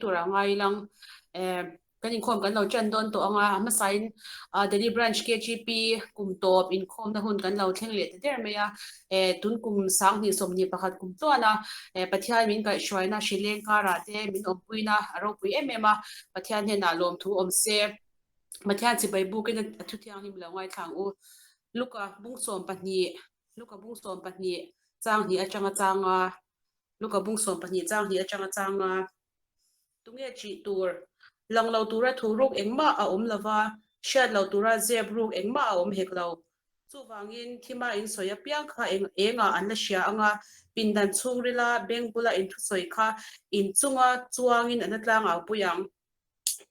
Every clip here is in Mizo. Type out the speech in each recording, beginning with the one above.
Turah ngai lang kan inkhawm kan lo ṭan dawn tawh ang a, a hmasain Delhi Branch KGP kum tawp inkhawmna hun kan lo thleng leh ta der mai a, tun kum 2021 kum tluan a, Pathian min kaihhruaina hrileng karah te min awmpuina a ropui em em a, Pathian hnenah lawmthu awm se, Pathian chibai bukin a thu thianghlim lo ngaithla ang u. Luka bung 12 Luka bung 12 chang hnih atanga changa Luka bung 12 chang hnih atanga changa Tunge ṭih tur? Lang lo tura thu ruk engmah a awm lova, hriat lo tura zep ruk engmah a awm hek lo. Chuvangin thima in sawi apiang kha eng engah an la hria anga, pindan chhungrila beng bula in thusawi kha in chunga chuangin an la tlangau pui ang.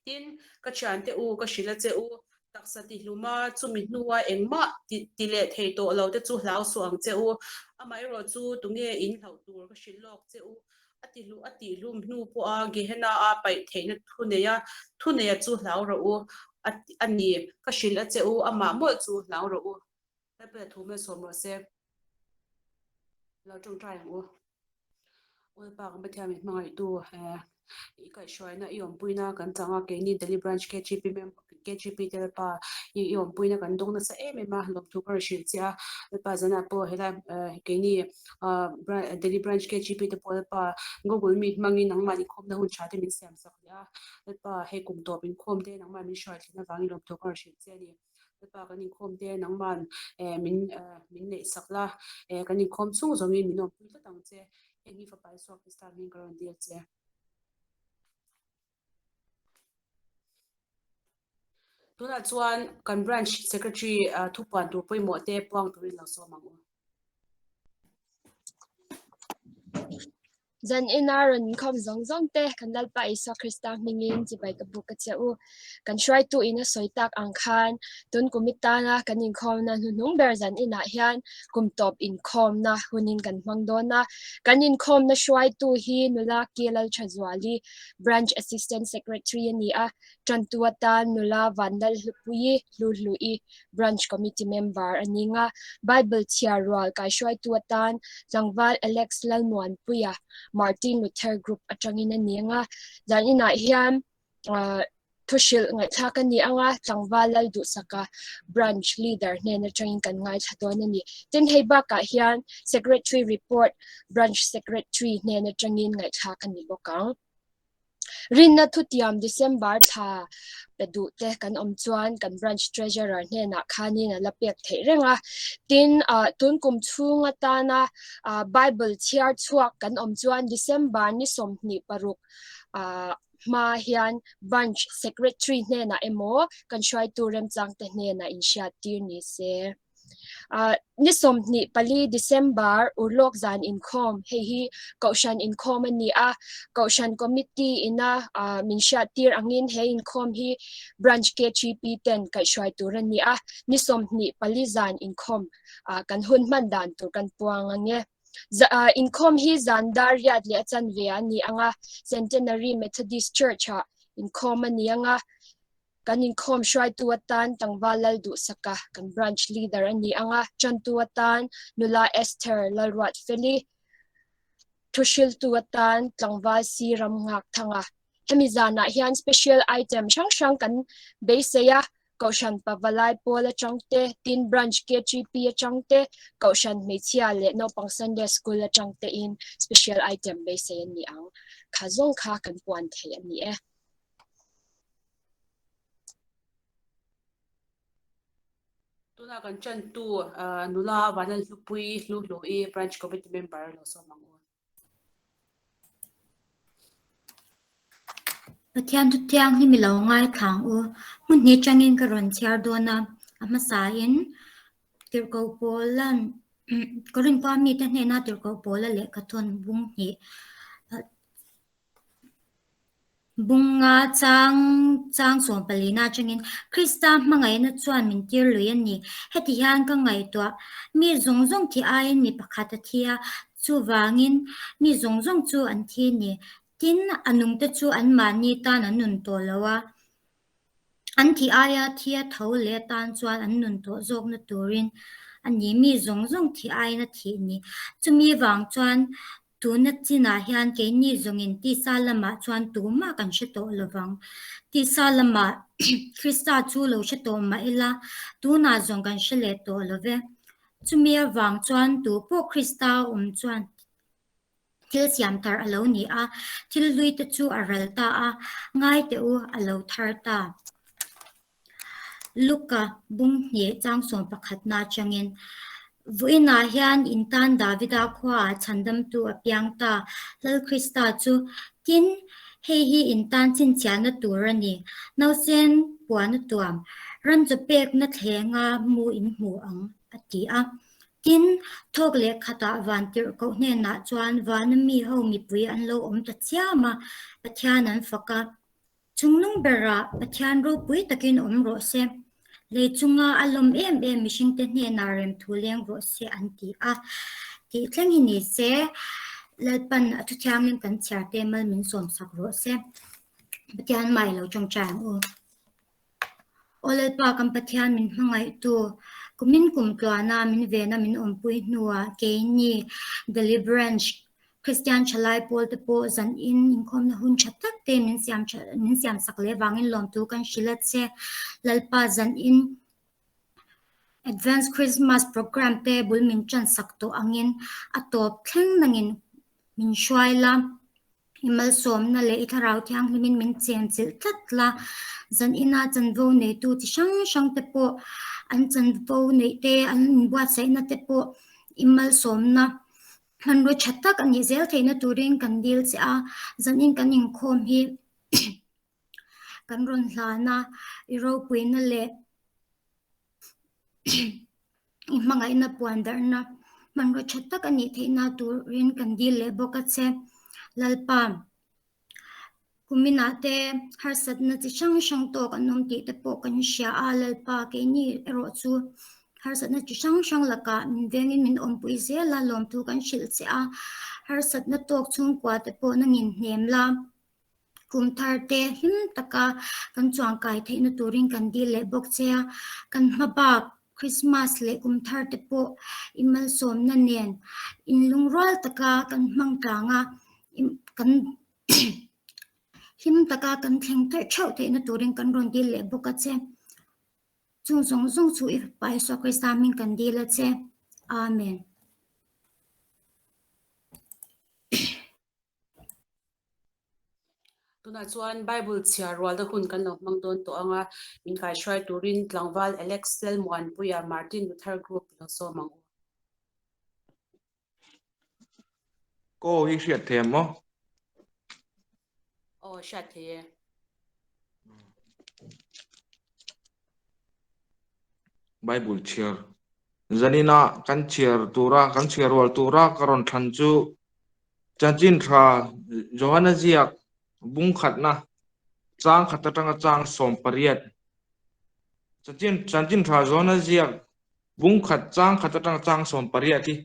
Tin, ka thiante u, ka hrilh a che u, taksa tihluma chumi hnua engmah ti leh thei tawh lo te chu hlau suh ang che u. Amaherawh chu tunge in hlauh tur ka hrilh lawk che u, a tihluh a tihhlum hnu pawha Gehenna-a paih theihna thu neia thu neia chu hlau rawh u a ni, ka hrilh a che u, amah mawlh chu hlau rawh u. Lalpa thu malsawm rawh se. Lo tawngtai ang u. Lalpa kan Pathian min hmangaihtu i kaihhruaina i awmpuina kan chang a, keini Delhi Branch KGP member KGP te Lalpa i awmpuina kan dawng nasa em em a, lawmthu ka rawn hrilh che a, Lalpa zanah pawh helai keini Delhi Branch KGP te pawh Lalpa Google Meet hmangin nangmah inkhawmna hun tha te min siam sak leh a, Lalpa hei kum tawp inkhawm te nangmah min hruai thlen avangin lawmthu ka rawn hrilh che a ni. Lalpa kan inkhawm te nangman min min neih sak la, kan inkhawm chhung zawngin min awmpui tlat ang che, heng hi Fapa Isua Krista hming ka rawn dil che. Tunah chuan kan Branch Secretary thupuan tur pawimawh te puang turin lo sawm ang u. Zan ina rawn inkhawm zawng zawng te kan Lalpa Isua Krista hmingin chibai ka buk a che u. Kan hruaitu in a sawi tak ang khan tun kum atana kan inkhawmna hnuhnung ber zan inah hian kum tawp inkhawmna hunin kan hmang dawn a. Kan inkhawmna hruaitu hi Nula Kilalthazuali, Branch Assistant Secretary a ni a. Tantu atan nula Vanlalhlupuii Hluhluii Branch Committee Member a ning a, Bible chhiar rual kaihruaitu atan tlangval Alex Lalmuanpuia Martin Luther Group atangin a ning a. Zaninah hian thuhrilh ngaihthlak a ni ang a, tlangval Lalduhsaka Branch Leader hnen atangin kan ngaithla dawn a ni. Tin, hei bakah hian Secretary Report Branch Secretary hnen atangin ngaihthlak a ni bawk ang. Rinna thutiam December thla pe duh te kan awm chuan kan Branch Treasurer hnenah khanin a la pek theih reng a. Tin, tun kum chhung atana Bible chhiar chhuak kan awm chuan December ni 26 hma hian Branch Secretary hnenah emaw kan hruaitu remchangte hnenah inhriattir ni se. Ni 24 December urlawk zan inkhawm, hei hi Kohhran inkhawm a ni a, Kohhran Committee ina min hriattir angin he inkhawm hi Branch KTP ten kaihhruai tur a ni a, ni 24 zan inkhawm kan hun hman dan tur kan puang ang e. Inkhawm hi zan dar riat leh a chanve a ni ang a, Centenary Methodist Church-ah inkhawm a ni ang a, Kan inkhawm hruaitu atan Tlangval Lalduhsaka, kan Branch Leader a ni ang a, tantu atan Nula Esther Lalruatfeli, thuhriltu atan Tlangval Si Ramngakthanga. Hemi zanah hian special item hrang hrang kan beisei a, Kohhran Pavalai Pawl atang te, tin Branch KTP atang te, Kohhran Hmeichhia leh Naupang Sunday School atang tein special item beisei a ni ang. Kha zawng kha kan puan thei a ni e. Tunah kan tantu nula Vanlalhlupui Hluhluii Branch Committee Member lo sawm ang u. Pathian chu thianghlim i lo ngaithla ang u. Hmun hnih atangin ka rawn chhiar dawn a, a hmasain Tirhkoh Paula'n Korinth khua mite hnena Tirhkoh Paula lehkha thawn bung hnih Bunga chang chang sawm palina atangin Krista hmangaihna chuan min tir lui a ni. Heti hian ka ngaihtuah, mi zawng zawng thi aiin mi pakhat a thi a, chuvangin mi zawng zawng chu an thi a ni. Tin, a nungte chu anmahni tan an nun tawh lo a, an thi aia thi a tho leh atan chuan an nun tawh zawkna turin a ni, mi zawng zawng thi aiin a thih ni. Chumi vang chuan. Tuna chinah hian keini zawngin tisa lamah chuan tumah kan hre tawh lovang. Tisa lamah Krista chu lo hre tawh mah ila, tunah zawng kan hre leh tawh lo ve. Chumi avang chuan tupawh Krista a awm chuan thil siam thar a lo ni a, thil hlui te chu a ral ta a, ngai teh u, a lo thar ta. Luka bung hnih chang sawm pakhatna atangin, Vawiinah hian in tan Davida khuaah chhandamtu a piang ta, Lal Krista chu. Tin, hei hi in tan chhinchhiahna tur a ni, Nausen puan a tuam, ram chaw pekna thlenga mu in hmu ang, a ti a. Tin, thawk leh khatah van tirhkoh hnenah chuan vana mi ho mipui an lo awm ta chiam a, Pathian an fak a. Chungnung berah Pathian ropui takin awm rawh se. Lei chunga a lawm em em mihringte hnenah remthu leng rawh se an ti a. Tih thleng hi ni se, Lalpan a thuthianghlim kan chhiar te mal min sawmsak rawh se. Pathian mai lo tawngtai ang u. Aw Lalpa kan Pathian min hmangaihtu, kumin kum tluana min vena min awmpui hnuah keini Delhi Branch Kristian thalai pawl te pawh zanin inkhawmna hun tha tak te min siam tha min siam sak leh vangin lawmthu kan hrilh a che. Lalpa zanin Advance Christmas Programme te bul min tan sak tawh angin a tawp thleng nangin min hruai la. I malsawmna leh i thlarau thianghlimin min chen chilh tlat la, zan ina chanvo neitu chi hrang hrang te pawh an chanvo neih te, an inbuatsaihna te pawh i malsawmna hmanrua tha tak a nih zel theihna turin kan dil che a, zanin kan inkhawm hi kan rawn hlan a, i ropuina leh I hmangaihna puan darhna hmanraw tha tak a nih theihna turin kan dil leh bawk a che. Lalpa, kuminah te harsatna chi hrang hrang tawk an awm tih te pawh kan hria a, Lalpa keini erawh chu harsatna chi hrang hrang lakah min vengin min awmpui zel a, lawmthu kan hrilh che a, harsatna tawk chhungkua te pawh nangin hnem la. Kum thar te hlim taka kan chuangkai theihna turin kan dil leh bawk che a, kan hma bak Christmas leh kum thar te pawh i malsawmna nen inlungrual taka kan hmang tlang a, kan hlim taka kan thleng teuh theuh theihna turin kan rawn dil leh bawk a che. Chung zawng zawng chu i Fapa Isua Krista hming kan dil a che. Amen. Tunah chuan Bible chhiar rualna hun kan lo hmang dawn tawh ang a, min kaihruai turin tlangval Alex Lalmuanpuia Martin Luther Group lo sawm ang u. Kaw hi hriat thei ang maw? Aw, hriat thei e. Bible chhiar zanina kan chhiar tura kan chhiar rual tura ka rawn thlan chu Chanchin tha Johana ziak bung khatna chang khat atanga chang 18 Chanchin Chanchin tha Johana ziak bung khat chang khat atanga chang 18 hi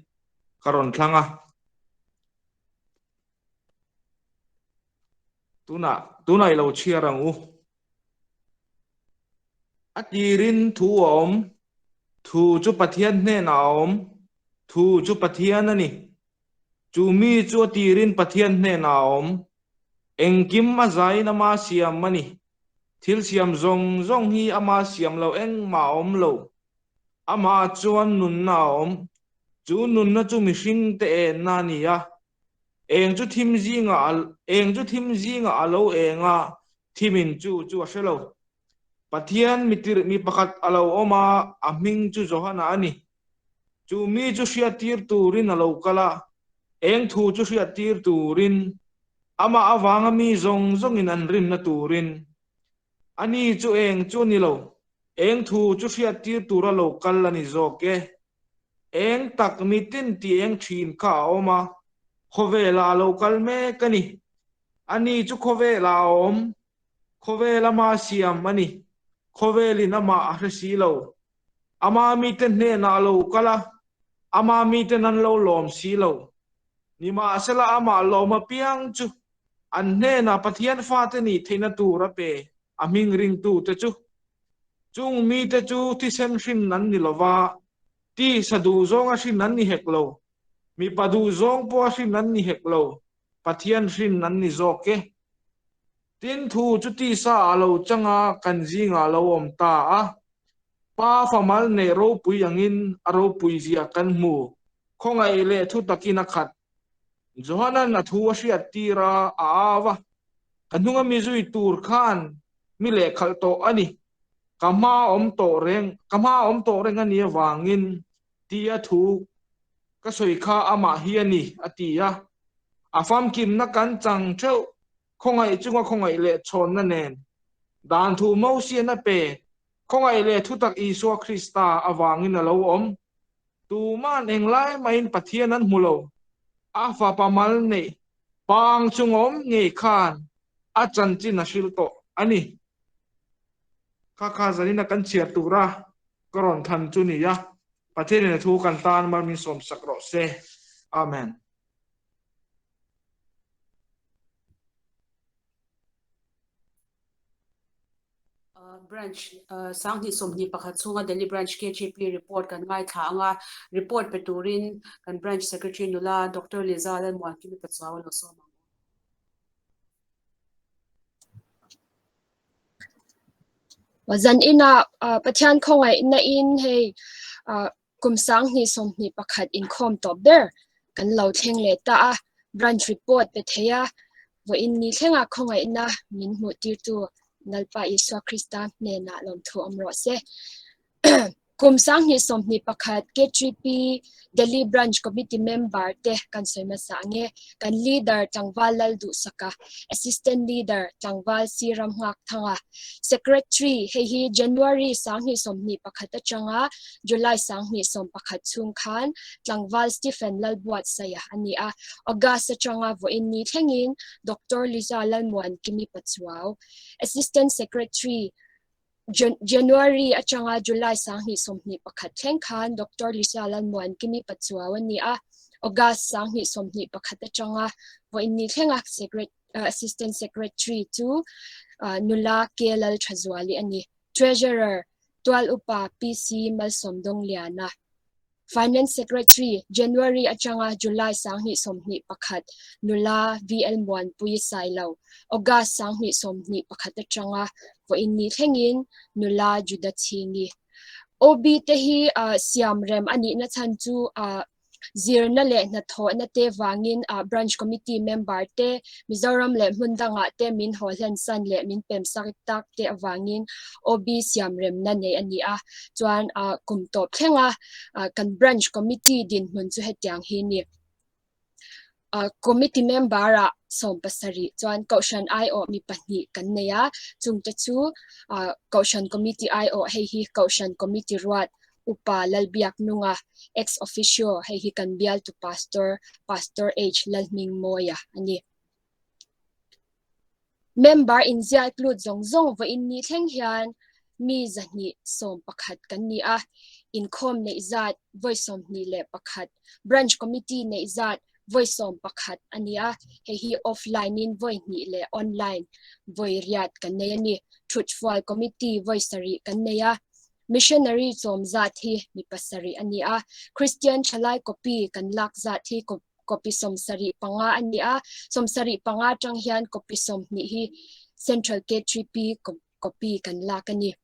ka rawn thlang a. Tunah tunah i lo chhiar ang u. A tirin thu a awm, thu chu Pathian hnenah a awm, thu chu Pathian a ni. Chu mi chu a tirin Pathian hnenah a awm. Engkim a zaiin ama siam a ni. Thil siam zawng zawng hi ama siam lo engmah a awm lo. Amah chuan nunna a awm. Chu nunna chu mihringte enna a ni a. Eng chu thim zingah a eng chu thim zingah a lo eng a, thimin chu chu a hre lo. Pathian mi tirh mi pakhat a lo awm a, a hming chu Johana a ni. Chu mi chu hriattir turin a lo kal a, eng thu chu hriattir turin, amah avanga mi zawng zawngin an rinna turin. Ani chu eng chu a ni lo, eng thu chu hriattir tura lo kal a ni zawk e. Eng tak mitin tih eng thin kha a awm a, khawvelah a lo kal mek a ni. Ani chu khawvelah a awm, khawvel ama siam a ni, khawvelin amah a hre si lo. Ama mite hnenah a lo kal a, ama miten an lo lawm si lo. Nimahsela amah lawm apiang chu an hnenah Pathian fate nih theihna tur a pe, a hming ringtute chu. Chung mite chu thisen hrin an ni lova, tisa duh zawnga hrin an ni hek lo. Mipa duhzawng pawh a hrin an ni hek lo, Pathian hrin an ni zawk e. Tin, thu chu tisa a lo chang a, kan zingah a lo awm ta a. Pa famal neih ropui angin a ropui zia kan hmu, khawngaih leh thu takin a khat. Johanan a thu a hriat tir a, a au a, Ka hnunga mi zui tur khan mi lehkhalh tawh a ni, ka hma awm tawh reng, ka hma awm tawh reng a nih avangin tia thu ka sawi kha amah hi a ni, a ti a. A famkimna kan chang theuh, khawngaih chunga khawngaih leh chhawnna nen. Dan thu Mosian a pe, khawngaih leh thutak Isua Krista avangin a lo awm. Tuman englai mahin Pathian an hmu lo. A fapa mal neih pang chunga awm ngei khan a chanchin a hrilh tawh a ni. Kha kha zanina kan chhiar tura ka rawn than chu ni a, Pathianin a thu kan tan mal min sawmsak rawh se. Amen. Branch 2021 chhunga Delhi Branch KGP report kan ngaithla ang a, report pe turin kan Branch Secretary nula Doctor Liza Lalmuankimi Pachuau a lo sawm ang. Zan inah Pathian khawngaihna in hei kum 2021 inkhawm tawp ber kan lo thleng leh ta a, branch report pe thei a, vawiin ni thlenga khawngaihna min hmuh tirtu Lalpa Isua Krista hnenah lawmthu awm rawh se. Kum 2021 KTP Delhi Branch Committee member te kan sawi hmasa ang e. Kan Leader Tlangval Lalduhsaka, Assistant Leader Tlangval Si Ramnghakthanga, Secretary hei hi January 2021 atanga July 2011 chhung khan Tlangval Stephen Lalbuatsaia a ni a, August atanga vawiin ni thlengin Doctor Liza Lalmuankimi Pachuau, Assistant Secretary January atanga July 2021 thleng khan Doctor Lisa Lalmuankimi Pachuau a ni a, August 2021 atanga vawiin ni thlenga Assistant Secretary chu nula K Lalthazuali a ni. Treasurer, Tual Upa PC Malsawmdawngliana. Finance Secretary, January atanga July 2021, nula VL Muanpui Sailo, August 2021 atanga vawiin ni thlengin nula Juda Chhingi. OB te hi siam rem a nihna chhan chu zirna leh hnathawhna te vangin Branch Committee member te Mizoram leh hmun dangah te min haw hlensan leh min pemsak tak te avangin OB siam remna nei a ni a. Chuan kum tawp thlenga kan Branch Committee dinhmun chu hetiang hi ni. Committee member-ah 70 chuan Kohhran aiawh mi pahnih kan nei a, chungte chu Kohhran Committee aiawh hei hi Kohhran Committee ruat Upa Lalbiaknunga, Ex Officio hei hi kan bialtu Pastor, Pastor H Lalhmingmawia a ni. Member inziak lut zawng zawng vawiin ni thleng hian mi 211 kan ni a, inkhawm neih zat vawi 21, Branch Committee neih zat vawi 11 a ni a, hei hi offline in vawi hnih leh online vawi riat kan nei a ni. Thutfual Committee vawi sarih kan nei a, Missionary chawm zat hi mi pasarih a ni a, Kristian thalai copy kan lak zat hi copy 75 a ni a, 75 atang hian copy 20 hi Central K3P copy kan lak a ni.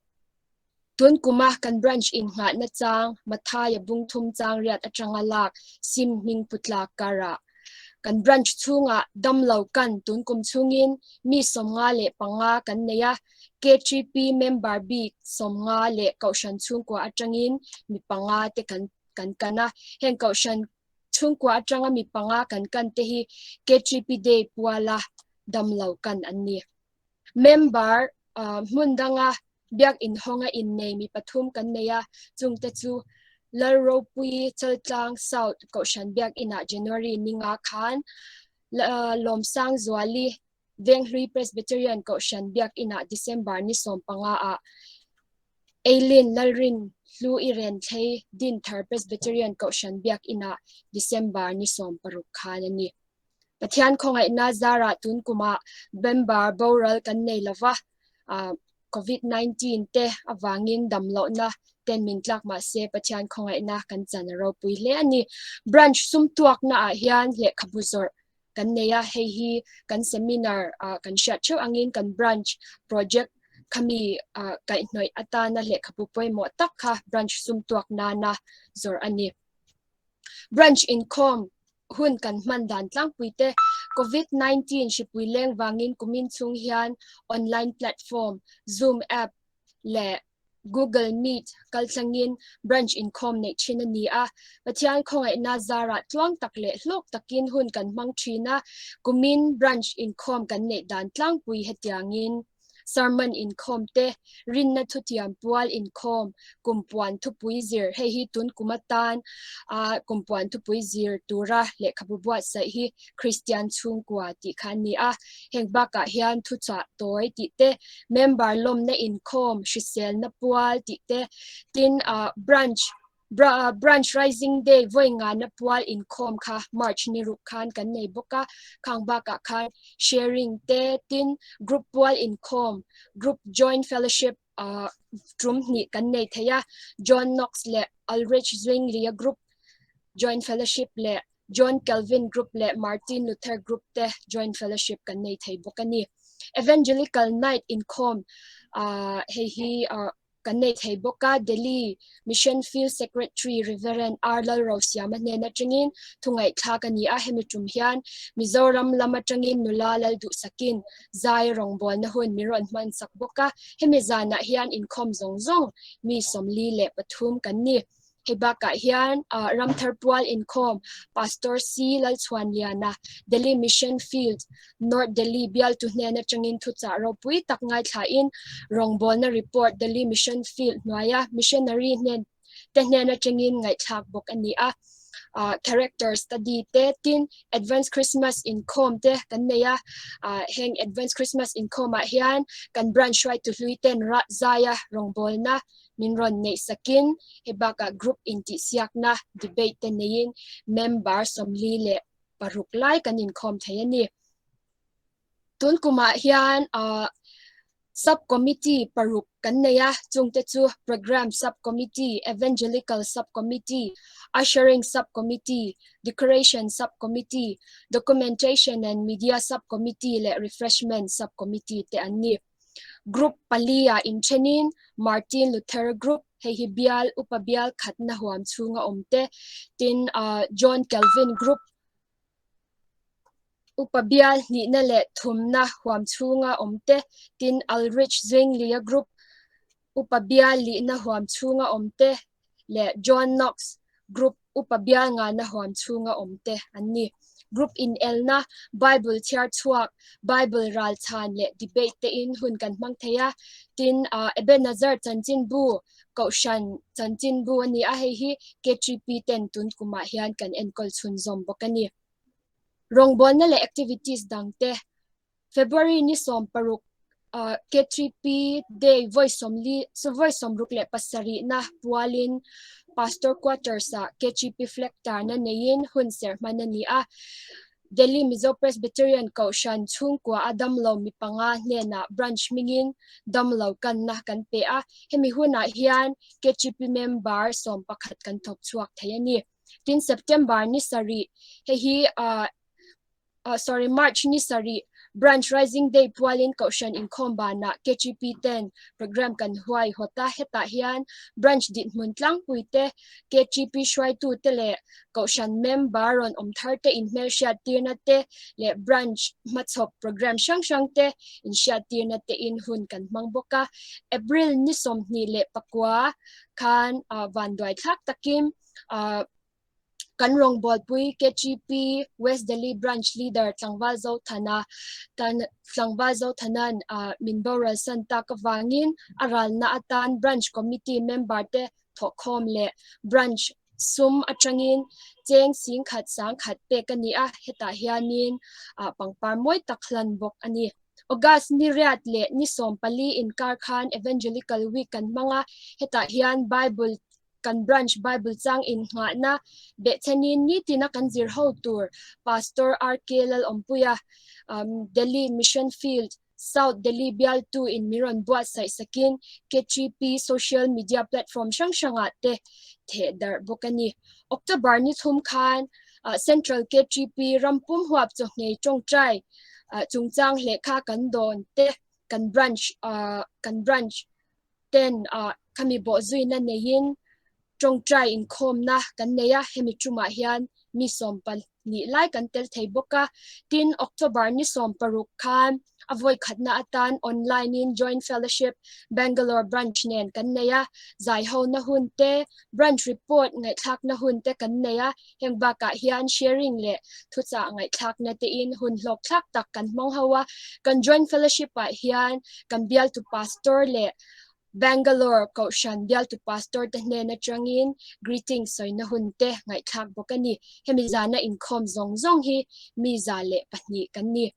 Tun kuma kan branch in nghahna chang Mathaia bung thum chang riat atanga lak sim hming putlak karah kan branch chhungah damlo kan tun kum chhungin mi 55 kan nei a, K3P member bik 50 leh kohhran chhungkua atangin mi panga te kan kan kan a, heng kohhran chhungkua atanga mi panga kan kan te hi K3P Day puala damlo kan an ni. Member hmun danga biak inhawnga innei mi pathum kan nei a, chungte chu Lalropui Chaltlang South Kohhran Biak Inah January ninga khan Lawmsangzuali Venghlui Presbyterian Kohhran Biak Inah December ni 15 ah Eileen Lalrin Hlu i Renthlei Dinthar Presbyterian Kohhran Biak Inah December ni 16 khan a ni. Pathian khawngaihna zarah tun kumah member boral kan nei lova. Covid 19 te avangin damlohna ten min tlak mahse Pathian khawngaihna kan chan a ropui hle a ni. Branch sum tuakna ah hian lehkhabu zawrh kan nei a, hei hi kan seminar ah kan hriat theuh angin kan branch project khami ah kaihhnawih atana lehkhabu pawimawh tak kha branch sum tuak nana zawrh a ni. Branch inkhawm hun kan hman dan tlangpui te Covid 19 hripui leng vangin kumin chhung hian online platform Zoom app leh Google Meet kaltlangin branch inkhawm neih thin a ni a. Pathian khawngaihna zarah tluang tak leh hlawk takin hun kan hmang thin a, kumin branch inkhawm kan neih dan tlangpui hetiangin sermon inkhawm te, rinna thutiam pual inkhawm, kumpuan thupui zir, hei hi tun kum atan a kumpuan thupui zir tura lehkhabu buatsaih hi Kristian chhungkua tih kha a ni a. Heng bakah hian thuchah tawi tih te, member lawmna inkhawm, hriselna pual tih te, tin branch Branch Rising Day vawi ngana pual inkhawm kha March ni ruk khan kan nei bawk a, khang bakah khan sharing te, tin group pual inkhawm, group joint fellowship tum hnih kan nei thei a, John Knox leh Ulrich Zwingli-a group joint fellowship leh John Calvin Group leh Martin Luther Group te joint fellowship kan nei thei bawk a ni. Evangelical Night inkhawm hei hi kan nei thei bawk a, Delhi Mission Field Secretary Reverend R Lalrosiama hnen atangin thu ngaihthlak a ni a, hemi tum hian Mizoram lam atangin nula Lalduhsakin zai rawngbawlna hun min rawn hman sak bawk a, hemi zanah hian inkhawm zawng zawng mi 43 kan ni. Hei bakah hian Ramthar Pual inkhawm Pastor C Lalchhuanliana, Delhi Mission Field, North Delhi bialtu hnen atangin thuchah ropui tak ngaithlain rawngbawlna report Delhi Mission Field hnuaia missionary hnen te hnen atangin ngaihthlak bawk a ni a. Character study te tin Advance Christmas inkhawm te kan nei a, heng Advance Christmas inkhawmah hian kan branch hruaitu hlui ten zaia rawngbawlna min rawn neih sakin hei bakah group intihsiakna debate te neiin member 46 lai kan inkhawm thei a ni. Tun kumah hian ah sub committee paruk kan nei a, chungte chu Programme Sub Committee, Evangelical Sub Committee, Ushering Sub Committee, Decoration Sub Committee, Documentation and Media Sub Committee leh Refreshment Sub Committee te an ni. Group pali ah inthenin Martin Luther Group, hei hi bial upa bial khatna huam chhunga awm te, tin John Calvin Group, upa bial hnihna leh thumna huam chhunga awm te, tin Ulrich Zwingli-a Group, upa bial lihna huam chhunga awm te leh John Knox Group upa bial ngana huam chhunga awm te an ni. Group inelna, Bible chhiar chhuak, Bible ral chhan leh debate te in hun kan hmang thei a. Tin, Ebenezer chanchinbu, Kohhran chanchinbu a ni a, hei hi KTP ten tun kumah hian kan enkawl chhunzawm bawk a ni. Rawngbawlna leh activities dang te February ni 16 K3P Day vawi 40 vawi 67 na pualin Pastor Quarters ah K3P flag tarna neiin hun serh hman a ni a. Delhi Mizo Presbyterian Kohhran chhungkua a damlo mi panga hnenah branch hmingin damlo kanna kan pe a. Hemi hunah hian K3P member 11 kan thawk chhuak thei a ni. Tin September ni sarih hei hi sorry March ni sarih Branch Rising Day pualin Kohhran inkhawm banah KGP ten program kan huai hawt a, hetah hian Branch dinhmun tlangpui te, KGP hruaitu te leh Kohhran member rawn awm thar te inhmelhriat tirna te leh Branch hmachhawp program hrang hrang te inhriat tirna te in hun kan hmang bawk a. April ni 29 khan vanduai thlak takin Kan rawngbawlpui KGP West Delhi Branch Leader Tlangval Zothana tan Tlangval Zothana'n min boral san tak avangin a ralna atan Branch Committee member te thawhkhawm leh Branch sum atangin cheng singkhat sangkhat pek a ni a, hetah hianin pangpar mawi tak hlan bawk a ni. August ni riat leh ni 14 inkar khan Evangelical Week kan hmang a, hetah hian Bible Kan branch Bible chang innghahna behchhenin nitina kan zir ho tur Pastor RK Lalawmpuia, Delhi Mission Field, South Delhi bialtu in min rawn buatsaih sakin KTP social media platform hrang hrangah te theh darh bawk a ni. October ni thum khan Central KTP rampum huap chawhngei tawngtai chungchang lehkha kan dawn te kan branch kan branch ten khami bawhzuina neiin tawngtai inkhawmna kan nei a, hemi tumah hian mi 12 lai kan tel thei bawk a. Tin, October ni 16 khan a vawi khatna atan online in Joint Fellowship Bangalore Branch nen kan nei a, zaihona hun te, branch report ngaihthlakna hun te kan nei a, heng bakah hian sharing leh thuchah ngaihthlakna te in hun hlawkthlak tak kan hmang ho a. Kan Joint Fellowship ah hian kan bialtu Pastor leh Bangalore Kohhran bialtu Pastor te hnen atangin greeting sawina hun te ngaihthlak bawk a ni. Hemi zana inkhawm zawng zawng hi mi 102 kan ni.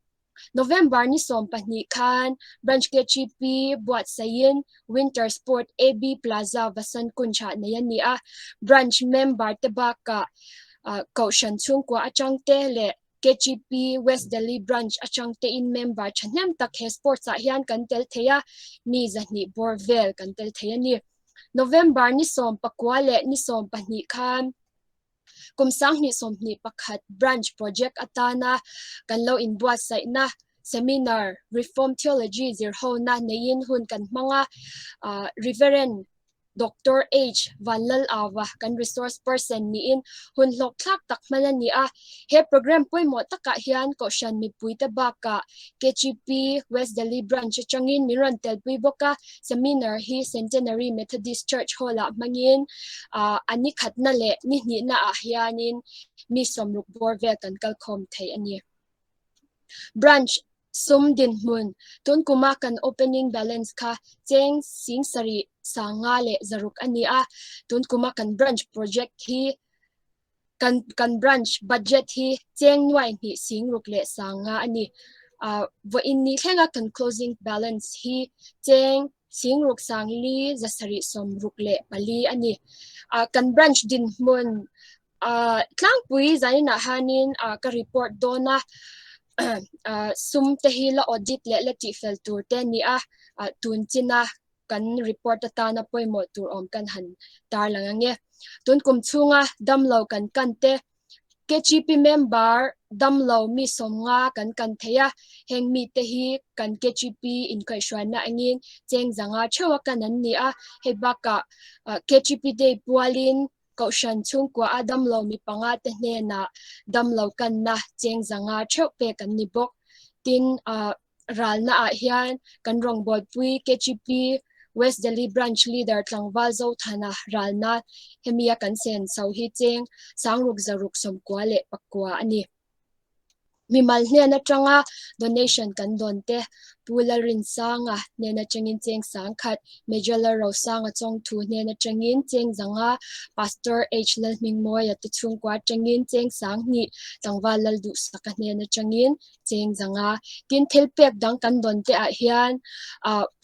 November ni 12 khan Branch KGP buatsaihin Winter Sport AB Plaza Vasant Kunj-ah nei a ni a, Branch member te bakah Kohhran chhungkua atang te leh KGP West Delhi Branch atang tein member thahnem tak he sports ah hian kan tel thei a, mi 200 bawr vel kan tel thei a ni. November ni 19 leh ni 12 khan Kum 2021 Branch Project atana kan lo inbuatsaihna Seminar Reform Theology zirhona neiin hun kan hmang a, Reverend Doctor H. Vanlalava kan resource person niin hun hlawkthlak tak hman a ni a. He program pawimawh takah hian Kohhran mipuite bakah KGP West Delhi Branch atangin min rawn telpui bawk a, Seminar hi Centenary Methodist Church Hall-ah hmangin a ni khatna leh ni hnihnaah hianin mi 60 bawr vel kan kalkhawm thei a ni. Branch sum dinhmun tun kuma kan opening balance kha cheng 7 506 a ni a, tun kuma kan branch project hi Kan kan branch budget hi cheng nuai hnih 6 leh 5 a ni. Uh, vawiin ni thlenga kan closing balance hi cheng 6 4 764 a ni. Uh, kan branch dinhmun uh, tlangpui zaninah hianin uh, ka report dawn a uh, sum te hi la audit leh la tihfel tur te a ni a, uh, tun china kan report atana pawimawh tur awm kan han tarlang ange. Tun kum chhunga damlo kan kan te KGP member damlo mi 50 kan kan thei a, heng mi te hi kan KGP inkaihhruaina angin cheng 500 theuha kan an ni a, hei bakah KGP day pualin Kohhran chhungkua a damlo mi panga te hnenah damlo kanna cheng 500 theuh pek an ni bawk. Tin, ralna ah hian kan rawngbawlpui KGP West Delhi Branch Leader Tlangval Zothana ralna hemi a kan sen chho hi cheng 6,699 a ni. Mimal hnen atanga donation kan dawn te Pu Lalrinsanga hnen atangin cheng 10,000, Major Lalrosanga Chawngthu hnen atangin cheng 500, Pastor H Lalhmingmawia te chhungkua atangin cheng 2,000, Tlangval Lalduhsaka hnen atangin cheng 500. Tin, thil pek dang kan dawn te ah hian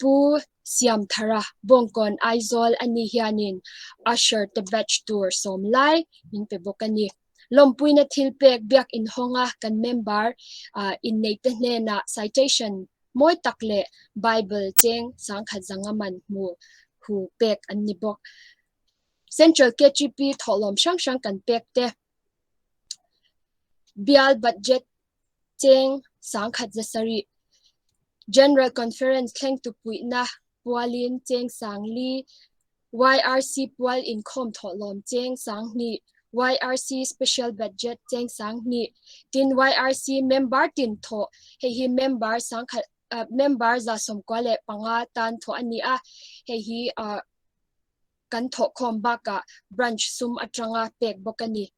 Pu Siamthara Bawngkawn Aizawl a ni hianin Usher te batch tur 10 lai min pe bawk a ni. Lawmpuina thil pek biak inhawnga kan member inneite hnenah citation mawi tak leh Bible cheng 1,500 man hmu hu pek an ni bawk. Central KGP thawhlawm hrang hrang kan pek te bial budget cheng 1,700, General Conference thlengtu puihna pualin cheng 4,000, YRC pual inkhawm thawhlawm cheng 2,000, YRC Special Budget cheng 2,000, tin YRC member tin thawh, hei hi member 1,000 member 95 tan thawh a ni a, hei hi kan thawhkhawm bakah branch sum atanga pek bawk a ni.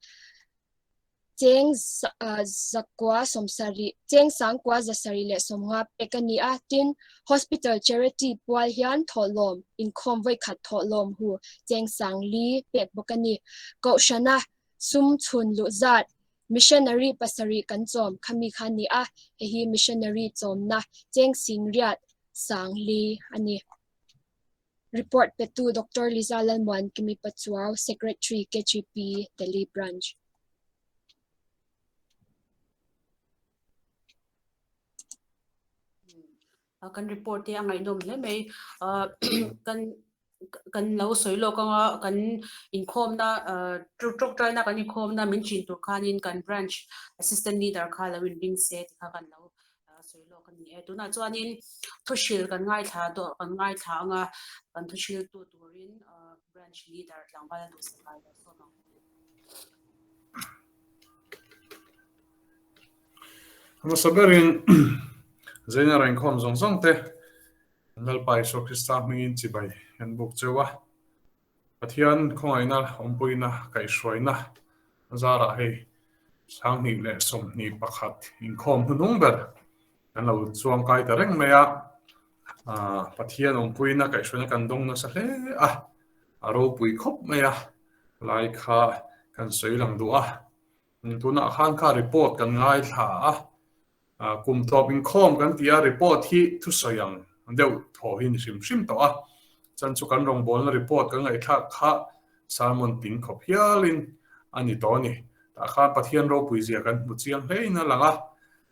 Cheng 970, cheng 9,750 pek a ni a, tin, Hospital Charity pual hian thawhlawm inkhawm vawikhat thawhlawm hu cheng 4,000 pek bawk a ni. Kohhrana sum chhun luh zat Missionary 7 kan chawm khami kha a ni a, hei hi Missionary chawmna cheng 8,400 a ni. Report petu Doctor Liza Lalmuankimi Pachuau, Secretary, KGP, Delhi Branch. Kan report te a ngaihnawm hle mai. Kan kan lo sawi lawk anga kan inkhawmna tawngtaina kan inkhawmna min chin tur khanin kan branch assistant leader kha lo inring se tih kha kan lo sawi lawk a ni e. Tunah chuanin thuhril kan ngaithla dawh kan ngaithla anga kan thuhriltu turin branch leader tlangval a duhsak a lo sawm ang. Hmasa berin Zaina Rainkhawm zawng zawng te Lalpa Isua Krista hmingin chibai kan buk cheu a. Pathian khawngaihna awmpuina kaihhruaina zarah hei 2021 inkhawm hnuhnung ber kan lo chuangkai ta reng mai a. Pathian awmpuina kaihhruaina kan dawng nasa hle a, a ropui khawp mai a, lai kha kan sawi lang duh a. Tunah khan kha report kan ngaithla a, kum tawp inkhawm kan ti a, report hi thusawi ang deuh thaw hi ni hrim hrim tawh a. Chan chu kan rawngbawlna report kan ngaihthlak kha sermon ting khawp hialin a ni tawh a ni. Tah khan Pathian ropui zia kan hmu chiang hlein a lang a,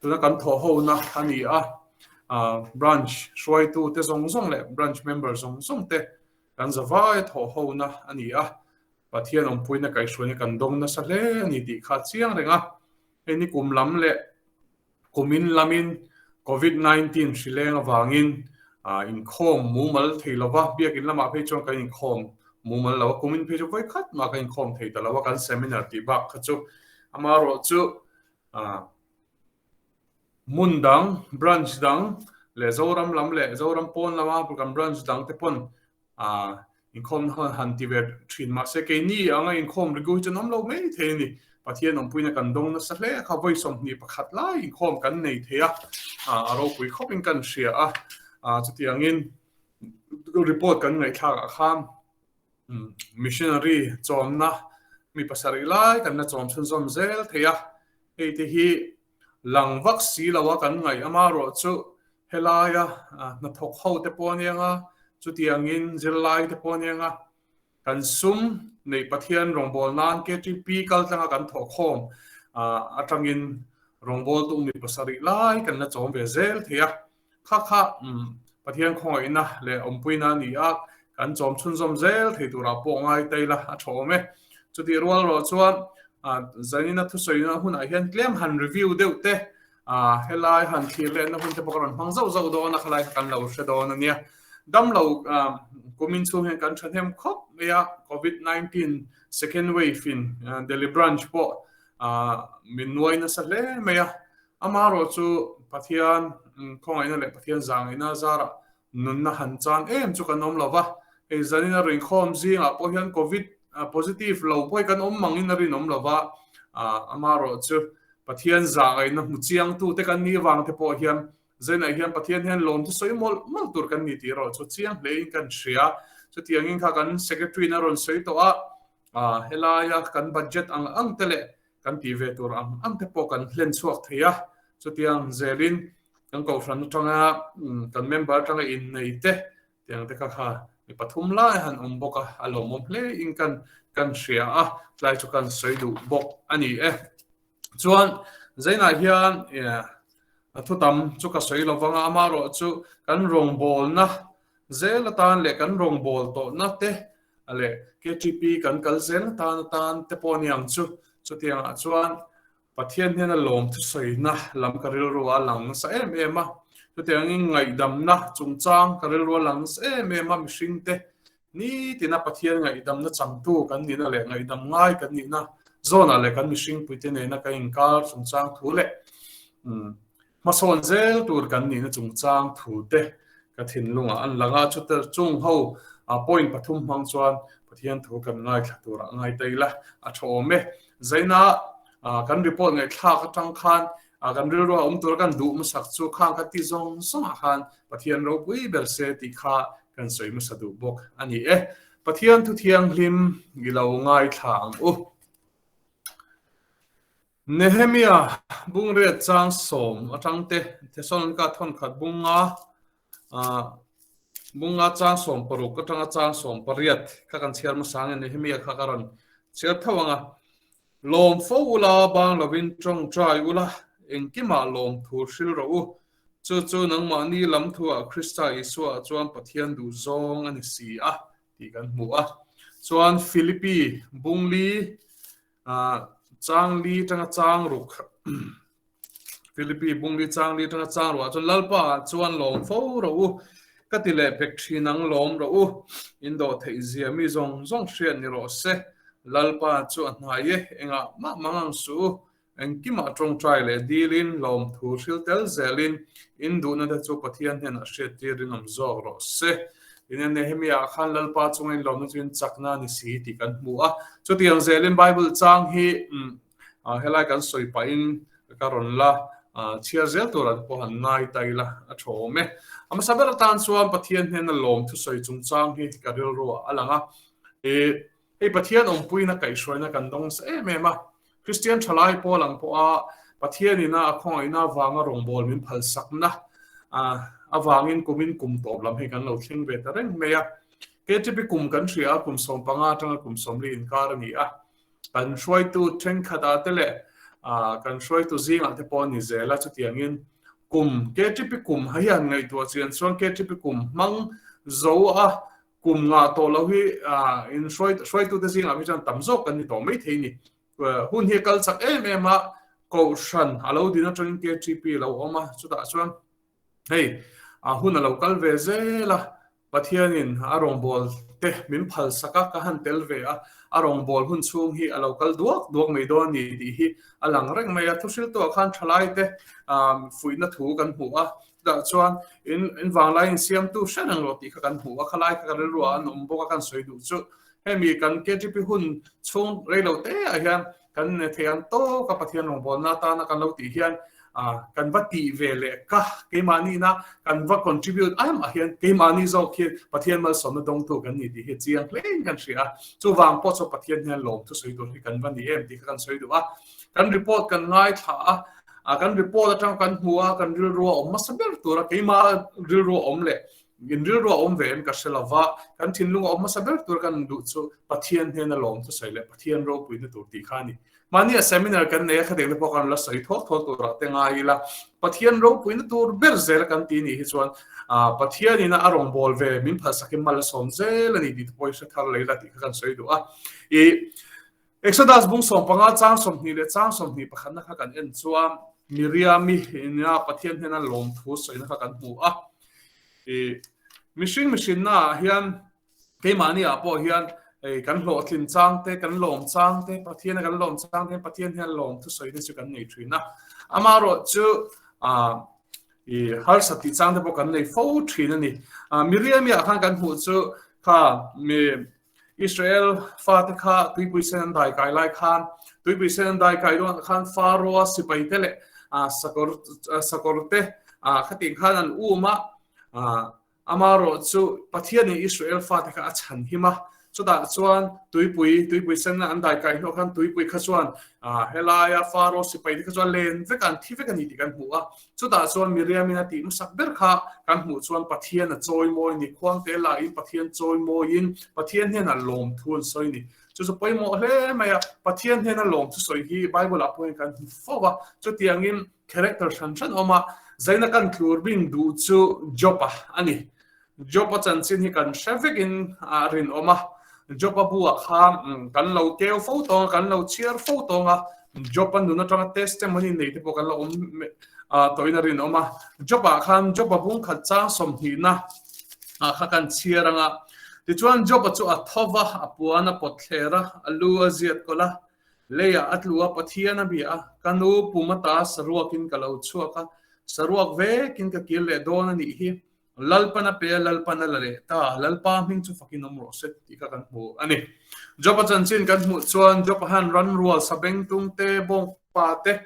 tuna kan thawh hona a ni a, branch hruaitute zawng zawng leh branch member zawng zawng te kan zavaia thawh hona a ni a. Pathian awmpuina kaihhruaina kan dawng nasa hle a ni tih kha a chiang reng a. Hei ni kum lam leh kumin lamin Covid 19 hri leng avangin inkhawm mumal thei lo va, biakin lamah phei chuan kan inkhawm mumal lo a, kumin phei chu vawi khat mah kan inkhawm thei ta lo a, kan seminar tih bak kha chu amaherawhchu hmun dang, branch dang leh Zoram lam leh Zoram pawn lama kan branch dang te pawn A inkhawmna khan han ti ve thin mahse keini anga inkhawm rigu hi chu an awm lo mai thei a ni. Pathian awmpuina kan dawng nasa hle a kha vawi 21 lai inkhawm kan nei thei a, a ropui khawpin kan hria a. Chutiangin report kan ngaihthlakah khan missionary chawmna mi pasarih lai kan la chawm chhunzawm zel thei a, hei te hi Lang vak si lo a kan ngaih amarawh chu helaia hnathawk ho te pawh aniang a, chutiangin zirlai te pawh aniang a, kan sum neih Pathian rawngbâwl nân KTP kal tlanga kan thawhkhâwm aṭangin rawngbâwltu mi pasarih lai kan la châwm ve zêl thei a. Kha kha Pathian khawngaihna leh awmpuina a ni a, kan chawm chhunzawm zel thei turah pawh ngai ta ila a tha awm e. Chutih rual rawh chuan zanina thusawina hunah hian tlem han review deuh te, helai han thlir lehna hun te pawh ka rawn hmang zauh zauh dawn a, khalai kha kan lo hre dawn a nia. Damlo kumin chhung hian kan thahnem khawp mai a, Covid 19 second wave in Delhi branch pawh min nuai nasa hle mai a, Amaherawh chu Pathian khawngaihna leh Pathian zangaihna zarah nunna han chan em chu kan awm lo va, hei zanin a rinkhawm zingah pawh hian Covid positive lo pawh hi kan awm mangin a rinawm lo va, amaherawh chu Pathian zangaihna hmu chiangtute kan nih avang te pawh hian zainah hian Pathian hian lawmthu sawi mawlh mawlh tur kan ni tih erawh chu chiang hlein kan hria. Chutiangin kha kan Secretary-in a rawn sawi tawh a, helaia kan budget ang ang te leh Kan tih ve tur ang ang te pawh kan hlen chhuak thei a, chutiang zelin kan kohhran atanga kan member atanga innei te tiang te kha kha mi pathum lai han awm bawk a, a lawmawm hle in kan kan hria a, tlai chu kan sawi duh bawk a ni e. Chuan Zainah hian a thu tam chu ka sawi lo vang a, amaherawh chu kan rawngbawlna zel atan leh kan rawngbâwl tawhna te leh KTP kan kal zel atan atan te pawh a ni ang chu. Chutiangah chuan Pathian hian a lawm thusawina lam ka rilru a lang nasa em em a. Chutiangin ngaihdamna chungchang ka rilru a lang nasa em em a, mihringte nitina Pathian ngaihdamna changtu kan nihna leh ngaihdam ngai kan nihna zawnah leh kan mihringpuite nena kan inkar chungchang thu leh Hmasawn zel tur kan nihna chungchang thute ka thinlungah an lang a, chuta chung ho point pathum hmang chuan Pathian thu kan ngaithla turah ngai ta ila a tha awm e. Zaina kan report ngaihthlak atang khan kan rilru a awm tura kan duh hmasak chu khang kan tih zawng zawngah khan Pathian ropui ber se tih kha kan sawi hmasa duh bawk a ni e. Pathian thu thianghlim i lo ngaithla ang u. Nehemia bungriat chang sawm atang te, Thesalonika thawnkhat bunga bunga chang 16 atanga chang 18 kha kan chhiar hmasa nge Nehemia kha ka rawn chhiar tho ang a. Lawm fo ula, bang lovin tawngtai ula, engkimah lawm thu hril rawh u. Chu chu nangmahni lam thuah Krista Isuaah chuan Pathian duh zawng a ni si a tih kan hmu a. Chuan Philippi bungli chang li tanga chang ruk Philippi bungli chang li tanga chang ruah chuan Lalpa ah chuan lawm fo rawh u, ka ti leh pek thin ang lawm rawh u, in dawh theih zia mi zawng zawng hriat ni rawh se, Lalpa chu a hnai e, engah mah mang ang suh u, Engkimah tawngtai leh dilin, lawmthu hril tel zelin, in duhna te chu Pathian hnenah hriattir rinawm zawk rawh se. Tin, Nehemia-ah khan Lalpa chunga inlawmna chu in chakna a ni si tih kan hmu a. Chutiang zelin Bible chang hi helai kan sawi pahin ka rawn la chhiar zel turah te pawh han ngai ta ila a tha awm e. A hmasa ber atan chuan Pathian hnena lawmthu sawi chungchang hi ka rilruah a lang a. Hei Pathian awmpuina kaihhruaina kan dawng sa em em a, Kristian thalai pawl ang pawha Pathianina a khawngaihna avanga rawngbâwl min phalsakna avangin kumin kum tawp lam hei kan lo thleng ve ta reng mai a. KTP kum kan hria a, kum 15 atanga kum 40 inkar a ni a. Kan hruaitu thenkhatah te leh kan hruaitu zingah te pawh a ni zel a, chutiangin kum KTP kum hian ngaihtuah chian chuan KTP kum hmang zo a Kum ngah tawh loh hi in hruaitute zingah hi chuan tam zawk kan ni tawh mai thei ni. Hun hi a kal chak em em a, Kohhran a lo din atangin KTP a lo awm a, chutah chuan hei hun a lo kal ve zel a, Pathianin a rawngbâwl te min phal sak a, ka han tel ve a, a rawngbâwl hun chhung hi a lo kal duak duak mai dawn a ni tih hi a lang reng mai a. Thuhriltuah khan thalaite fuihna thu kan hmu a, Chutah chuan in in vanglai insiamtu hre reng rawh tih kha kan hmu a, khalai kha ka rilruah an awm bawk a, kan sawi duh chu hemi kan KTP hun chhung reilo te ah hian kan thei ang tawk a Pathian rawngbawlna atana kan lo tih hian kan va tih ve leh ka keimahni-na kan va contribute am ah hian keimahni zawk hi Pathian malsawmna dawngtu kan ni tih hi chiang hlein kan hria a, chuvang pawh chu Pathian hian lawmthu sawi tur hi kan va ni em tih kha kan sawi duh a, kan report kan ngaithla a. A kan report atang kan hmu a, kan rilru a awm hmasa ber tur a, keimah rilru a awm leh in rilru a awm ve em ka hre lo va, kan thinlung a awm hmasa ber tur kan duh chu Pathian hnena lawm thusawi leh Pathian ropuina tur tih kha a ni. Mahni a seminar kan nei a, khatiang te pawh kan la sawi thawk thawk turah te ngai ila, Pathian ropuina tur ber zel kan ti nih hi chuan Pathian ina a rawngbâwl ve min phalsakin mal a sawm zel a ni tih te pawh hi hre thar leh ila tih kha kan sawi duh a. I Exodus bung 15 chang 20 leh chang 21 na kha kan en chuan Miriami ina Pathian hnena lawmthu sawina kha kan hmu a. I mihring mihrinna ah hian keimahni ah pawh hian ei kan hlawhtlin chang te, kan lawm chang te, Pathian a kan lawm chang te Pathian hian lawmthu sawina chu kan nei thin a. Amaherawh chu i harsa tih chang te pawh kan nei fo thin a ni. Miriami ah khan kan hmuh chu kha mi Israel fate kha tuipui sen an dai kai lai khan, tuipui sen an dai kai dawnah khan Pharaoh-a sipaite leh sakawr sakawrte khatih khan an um a, amaherawh chu Pathianin Israel fate kha a chhan him a. Chutah chuan tuipui tuipui sen an dai kai hnuah khan tuipui kha chuan helaia Pharaoh sipaite kha chuan len vek a, an thi vek a ni tih kan hmu a. Chutah chuan Miriamin a tih hmasak ber kha kan hmuh chuan Pathian a chawimawi ni, khuangte lahin Pathian chawimawiin Pathian hnenah lawmthu an sawi ni. Chu chu pawimawh hle mai a, Pathian hnena lawmthu sawi hi Bible-ah pawhin kan hmu fo va, chutiangin character hran hran awm a, zaina kan tlur bing duh chu Job-a a ni. Job-a chanchin hi kan hre vekin a rinawm a. Job-a buah khan kan lo keu fo tawng a, kan lo chhiar fo tawng a. Job-a nun atanga testimony nei te pawh kan lo awm tawhin a rinawm a. Job-ah khan Job-a bung khat chang sawmhnihna ah kha kan chhiar ang a. Tichuan Job-a chu a tho va, a puan a pawt thler a, a lu a ziat kawlh a, leiah a tlu a, Pathian a bia a, Ka nu pum ata saruakin ka lo chhuak a, saruak vekin ka kir leh dawn a nih hi. Lalpan a pe a, Lalpan a la leh ta, Lalpa hming chu fakin awm rawh se tih kha kan hmu a ni. Job-a chanchin kan hmuh chuan Job-a hian ranrual sabengtung te, bawngpa te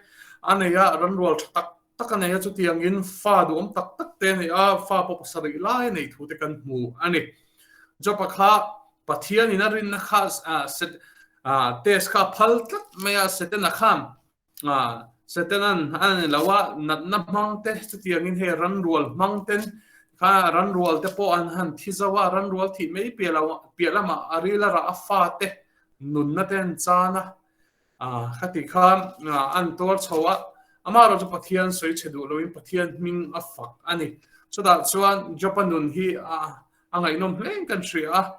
a nei a, ranrual tha tak tak a nei a, chutiangin fa duhawm tak tak te a nei a, fa pawh pasarih lai a nei thu te kan hmu a ni. Job-a kha Pathianin a rinna kha test kha a phal tlat mai a, Setana khan Setanan a ni lo a, natna hmang te chutiangin hei ranrual hmang ten kha ranrual te pawh an han thi zo a, ranrual thih mai piah lo piah lamah a ril a rah a fa te nunna te an chan a, khati khan an tuar chho a. Amaherawh chu Pathian sawi chhe duh loin Pathian hming a fak a ni. Chutah chuan Job-a nun hi a a ngaihnawm hleng kan hria a.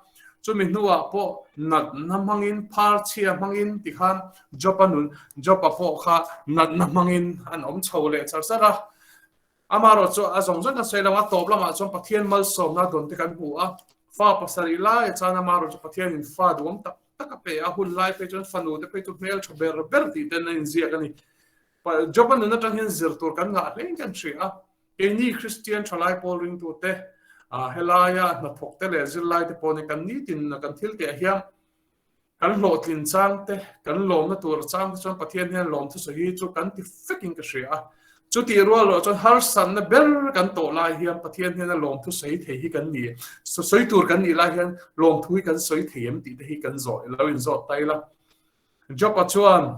Chumi hnuah pawh natna hmangin, phar chhia hmangin tikhan Job-a nun, Job-a pawh kha natna hmangin an awm chho leh char char a. Amaherawh chu a zawng zawng kan sawi lo a, tawp lamah chuan Pathian malsawmna dawn te kan hmu a. Fa pasarih lai a chan amaherawh chu Pathianin fa duhawm tak tak a pe a, hun lai phei chuan fanu te phei chu hmeltha ber ber tih ten a inziak a ni. Job-a nun atang hian zir tur kan ngah hle in kan hria a. Keini Kristian thalai pawl ringtute, helaia hnathawkte leh zirlaite pawh nih kan nitin kan thil teh hian Kan hlawhtlin chang te, kan lawmna tur chang te chuan Pathian hian lawmthusawi hi chu kan ti fekin ka hria a. Chutih rual loh chuan harsatna ber kan tawh lai hian Pathian hian a lawmthusawi thei hi kan ni, sawi tur kan nih lai hian lawmthu hi kan sawi thei em tih te hi kan zawh lo inzawt ta ila. Job-a chuan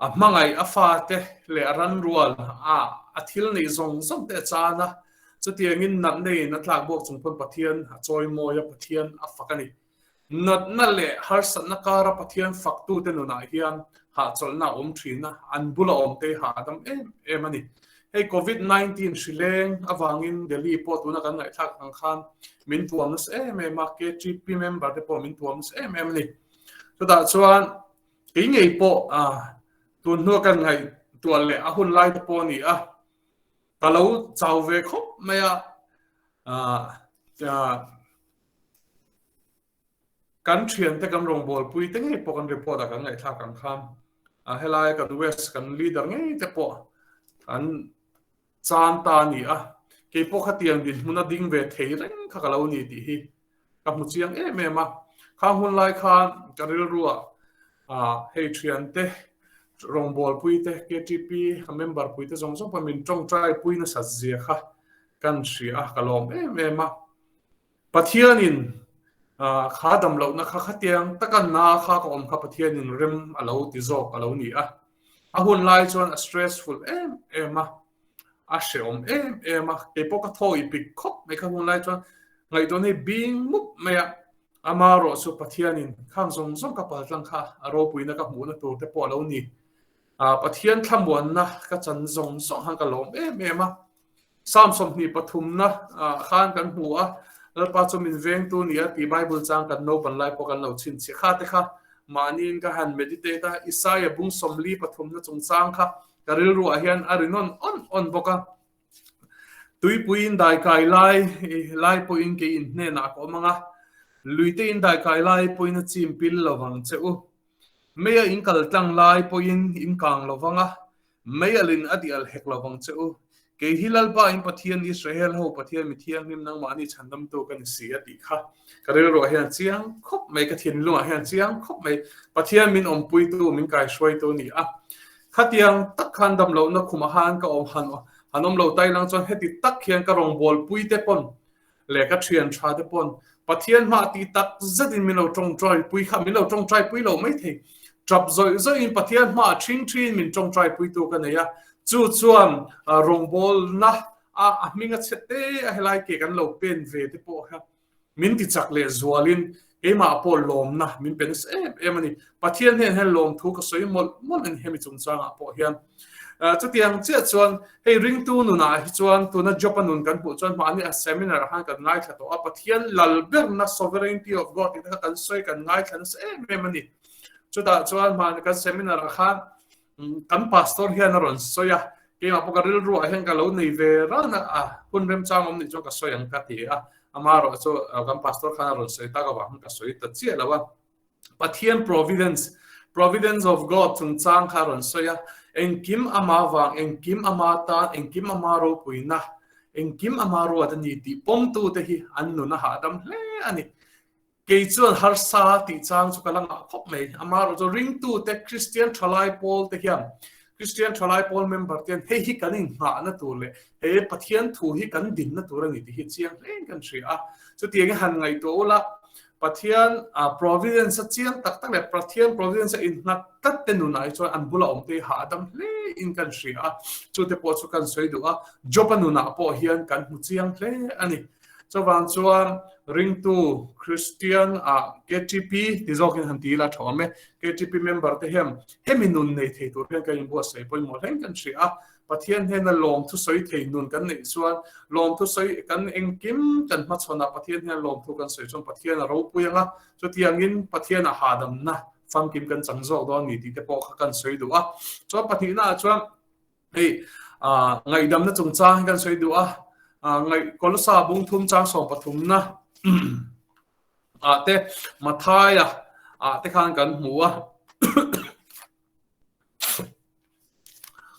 A hmangaih a fate leh a ranrual a a thil neih zawng zawng te a chan a, chutiangin natna in a tlak buak chung pawn Pathian a chawimawi a, Pathian a fak a ni. Natna leh harsatna kara Pathian faktute nunah hian hahchawlhna a awm thin a, an bula awm te hi hahdam em em a ni. Hei Covid 19 hri leng avangin Delhi pawh tuna kan ngaihthlak ang khan min tuam nasa em em a, KTP member te pawh min tuam nasa em em a ni. Chutah chuan Kei ngei pawh tun hnua kan ngaihtuah leh a hun lai te pawh a ni a, ka lo chau ve khawp mai a, kan thiante kan rawngbawlpui te ngei pawh kan report ah kan ngaihthlak ang khan helai kan west kan leader ngei te pawh an chan ta a ni a, kei pawh khatiang dinhmun a ding ve thei reng kha ka lo ni tih hi Ka hmu chiang em em a, khang hun lai khan ka rilruah hei thiante, rawngbawlpui te, KTP a member pui te zawng zawng pawh min tawngtai pui nasat zia kha kan hria a, ka lawm em em a. Pathianin kha dam lohna kha khatiang taka na kha ka awm kha Pathianin rem a lo ti zawk a lo ni a. A hun lai chuan a stressful em em a. A hrehawm em em a, kei pawh ka thaw i pik khawp mai kha hun lai chuan ngaihtuahna hi bing mup mai a, ama erawh chu Pathianin khang zawng zawng ka pal tlang kha a ropuina ka hmuhna tur te pawh a lo ni. Pathian thlamuanna ka chan zawng zawng khan ka lawm em em a, Psalm 23 na khan kan hmu a, Lalpa chu min vengtu ni a tih Bible chang kan naupan lai pawh kan lo chhinchhiah kha te kha mahniin ka han meditate a, Isaia bung 43 na chungchang kha Ka rilruah hian a ri nawn awn awn bawk a. Tuipui in daikai lai lai pawhin kei in hnenah ka awm ang a, luite in daikai lai pawhin a chim pil lo vang che u. Meia in kal tlang lai pawhin in kang lo vang a, mei alin a dial hek lo vang che u. Kei hi Lalpa in Pathian Israel ho Pathian mi thianghlim nangmahni chhandamtu ka ni si a tih kha ka rilruah hian a chiang khawp mai, ka thinlungah hian a chiang khawp mai. Pathian min awmpuitu, min kaihruaitu a ni a. Khatiang tak khan damlohna khumah khan ka awm han han awm lo tai lang chuan heti tak hian ka rawngbawlpui te pawn leh ka thian tha te pawn Pathian hmah tih tak zetin min lo tawngtaipui kha min lo tawngtaipui lo mai thei. Tap zawih zawihin Pathian hmah thing thin min tawngtaipui tu ka nei a, chu chuan rawngbawlna a a hming a chhe te a helai ke kan lo pen ve te pawh kha min ti chak leh zualin keimah pawh lawmna min pe nasa em em a ni. Pathian hnen hian lawmthu ka sawi mawlh mawlh a ni hemi chungchangah pawh hian. Chutiang chiah chuan hei ringtu nunah hi chuan tuna Job-a nun kan hmuh chuan mahni a seminar ah khan kan ngaithla tawh a, Pathian lal berna sovereignty of God tih te kha kan sawi kan ngaithla nasa em em a ni. Chutah chuan mahni kan seminar ah khan Kan pastor hian a rawn sawi a, keimah pawh ka rilruah hian ka lo nei ve ran a, a hun remchang awm nih chuan ka sawi ang ka ti a, amaherawh chu kan pastor khan a rawn sawi tak avang khan ka sawi ta chiah lo a. Pathian providence, providence of God chungchang kha a rawn sawi a, engkim ama vang, engkim ama tan, engkim ama ropuina, engkim ama ruat a ni tih pawmtute hi an nun a hahdam hle a ni. Kei chuan harsa tih chang chu ka la ngah khawp mai. Amaherawh chu ringtute Kristian thalai pawl te hian Kristian thalai pawl member te hian hei hi kan innghahna tur leh he Pathian thu hi kan dinna tur a ni tih hi chiang hlein kan hria a. Chutiangin han ngaihtuah ula, Pathian providence a chiang tak tak leh Pathian providence a innghat tlat te nunah hi chuan an bula awm te hi hahdam hlein kan hria a. Chute pawh chu kan sawi duh a, Job-a nunah pawh hian kan hmu chiang hle a ni. Chuvang chuan ringtu Kristian ah KTP ti zawkin han ti ila tha awm e. KTP member te hian hemi nun nei thei tur hian kan inbuatsaih pawimawh hleng kan hria a. Pathian hnena lawmthu sawi thei nun kan neih chuan lawmthu sawi kan engkim kan hmachhawnah Pathian hian lawmthu kan sawi chuan Pathian a ropui ang a, chutiangin Pathian a hahdamna famkim kan chang zawk dawn ni tih te pawh kha kan sawi duh a. Chuan pahnihnaah chuan hei ngaihdamna chungchang hi kan sawi duh a, ngaih Kolosa bung thum chang sawm pathumna ah te Mathaia ah te khan kan hmu a.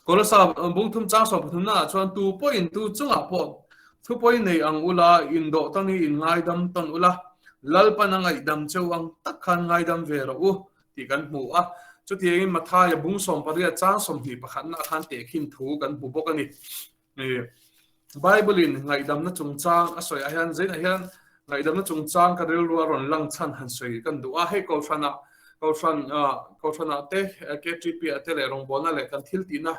Kolosa bung thum chang sawm pathumna ah chuan tu pawhin tu chungah pawh thupawi nei ang ula, indawh tawn hi in ngaidam tawn ula, Lalpan a ngaihdam cheu ang tak khan ngaidam ve rawh u tih kan hmu a. Chutiangin Mathaia bung 18 chang 21 pakhatna khan tehkhin thu kan hmu bawk a ni. Bible-in ngaihdamna chungchang a sawi ah hian zainah hian ngaihdamna chungchang ka rilru a rawn lang chhan han sawi kan duh a. Hei Kohhranah Kohhran Kohhranah te KTP ah te leh rawngbawlna leh kan thil tihna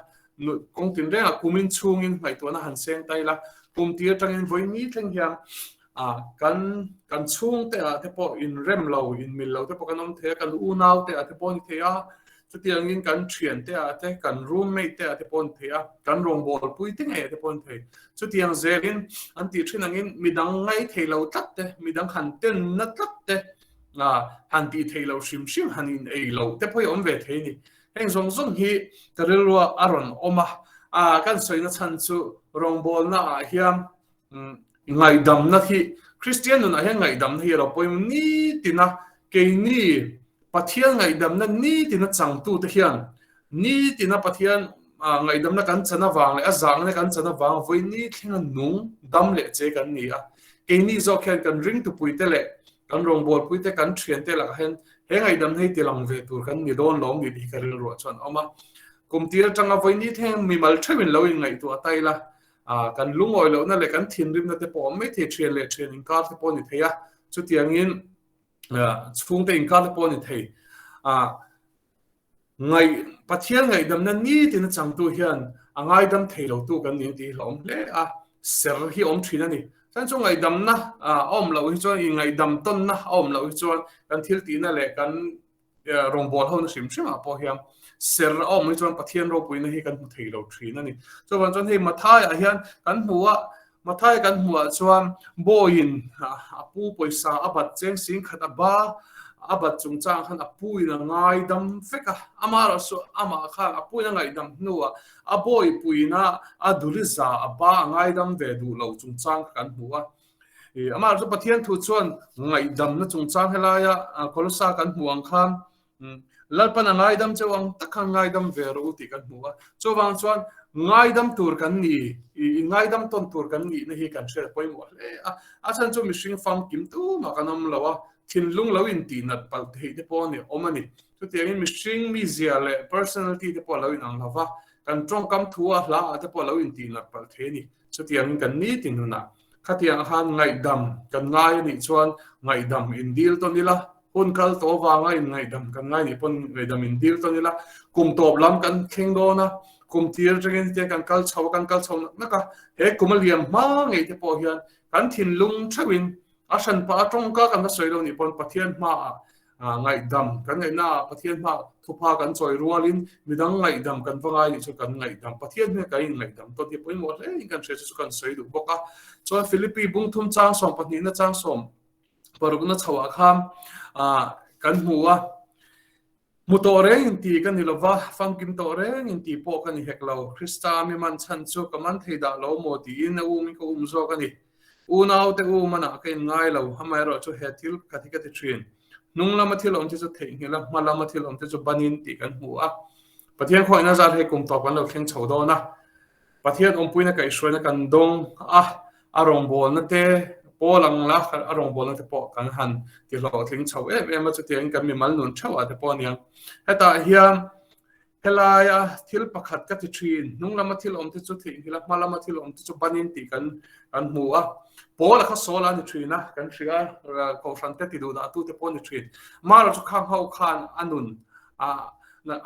kawng tinrengah kumin chhungin ngaihtuahna han seng ta ila kum tir atangin vawi thleng hian kan kan chhungte ah te pawh inrem lo inmil lo te pawh kan awm thei a kan unau te ah te pawh a ni thei a chutiangin kan thian te ah te kan roommate te ah te pawh a ni thei a kan rawngbawlpui te ngei ah te pawh a ni thei chutiang zelin an tih thin angin midang ngai thei lo tlat te midang han ten na tlat te han tih thei lo hrim hrim han in ei lo te pawh hi awm ve thei a ni heng zawng zawng hi ka rilrua a rawn awm a kan sawina chhan chu rawngbawlna ah hian Ngaihdamna hi Kristian nunah hian ngaihdamna hi a lo pawimawh nitina keini Pathian ngaihdamna nitina changtute hian nitina Pathian ngaihdamna kan chan avang leh a zangna kan chan avang vawi ni thlenga nung dam leh che kan ni a. Keini zawk hian kan ringtupuite leh kan rawngbawlpuite kan thiante lakah hian he ngaihdamna hi tilang ve tur kan ni dawn lawm ni tih hi ka rilruah chuan a awm a. Kum tir atanga vawi ni thleng mimal theuhin lo inngaihtuah ta ila kan lungawi lohna leh kan thinrimna te pawh awm mai thei, thian leh thian inkar te pawh a ni thei a, chutiangin chhungte inkar te pawh a ni thei. Ngaih Pathian ngaihdamna nitin a changtu hian a ngaidam thei lotu kan ni ang tih hi hlauhawm hle a, ser hi awm thin a ni. Chuan chu ngaihdamna a awm loh hi chuan inngaihdam tawnna a awm loh hi chuan kan thil tihna leh kan Rawngbâwl hona hrim hrimah pawh hian ser a awm hi chuan Pathian ropuina hi kan hmu thei lo thin a ni. Chuvang chuan hei Mathaiah hian kan hmu a, Mathai kan hmuhah chuan bawiin a pu pawisa a bat cheng sing khat a ba a bat chungchang khan a puin a ngaidam vek a, amaherawh chu amah khan a puin a ngaihdam hnuah a bawipuina a duliza a ba a ngaidam ve duh lo chungchang kha kan hmu a. Amah chu Pathian thu chuan ngaihdamna chungchang helaia Kolosa kan hmuh ang khan Lalpan a ngaidam cheu ang tak khan ngaidam ve rawh u tih kan hmu a. Chuvang chuan ngaidam tur kan ni, i ngaidam tawn tur kan nihna hi kan hriat pawimawh hle a. A chhan chu mihring famkim tumah kan awm lo a, thinlung lo intihnat palh theih te pawh a ni awm a ni. Chutiangin mihring mizia leh personality te pawh a lo inang lo va, kan tawngkam thu a hla ah te pawh a lo intihnat palh thei a ni. Chutiangin kan nitin hunah Khatiang khan ngaihdam kan ngai a nih chuan ngaihdam in dil tawn ila, hun kal tawh avanga in ngaihdam kan ngai nih pawn ngaihdam in dil tawn ila, kum tawp lam kan thleng dawn a, kum tir atangin hetiang kan kal chho a, kan kal chho nak nak a, he kum a liam hma ngei te pawh hian kan thinlung theuhin a hranpah a tawngka kan la sawi lo nih pawn Pathian hmaah Ngaihdam kan ngaihna ah Pathian hma thupha kan chawi rualin midang ngaihdam kan va ngai nih chu kan ngaihdam Pathian hmel kan in ngaihdam tawn hi pawimawh hle in kan hria chu chu kan sawi duh bawk a. Chuan Philippi bung thum chang sawm pahnihna chang sawm parukna chho ah khan kan hmu a, hmu tawh reng in ti ka ni lova, famkim tawh reng in ti pawh ka ni hek lo, Krista mi man chhan chu ka man thei dah lo maw tiin a um in ka um zawk a ni. Unau te u manah ka in ngai lo, amaherawh chu he thil pakhat hi ka ti thin. Hnung lama thil awm te chu theihnghilh a, hma lama thil awm te chu banin tih kan hmu a. Pathian khawngaihna zar hei kum tawp kan lo thleng chho dawn a. Pathian awmpuina kaihhruaina kan dawng a, a rawngbawlna te pawl ang la a rawngbawlna te pawh kan han ti hlawhtling chho em em a, chutiangin kan mimal nun theuh ah te pawh a niang. Hetah hian Helaia thil pakhat ka ti thin, hnung lama thil awm te chu theihnghilh a, hma lama thil awm te chu banin tih kan kan hmu a. Paula kha Saula a ni thin a, kan hria a, Kohhran te ti duh dah tu te pawh a ni thin. Mara chu khang ho khan a nun a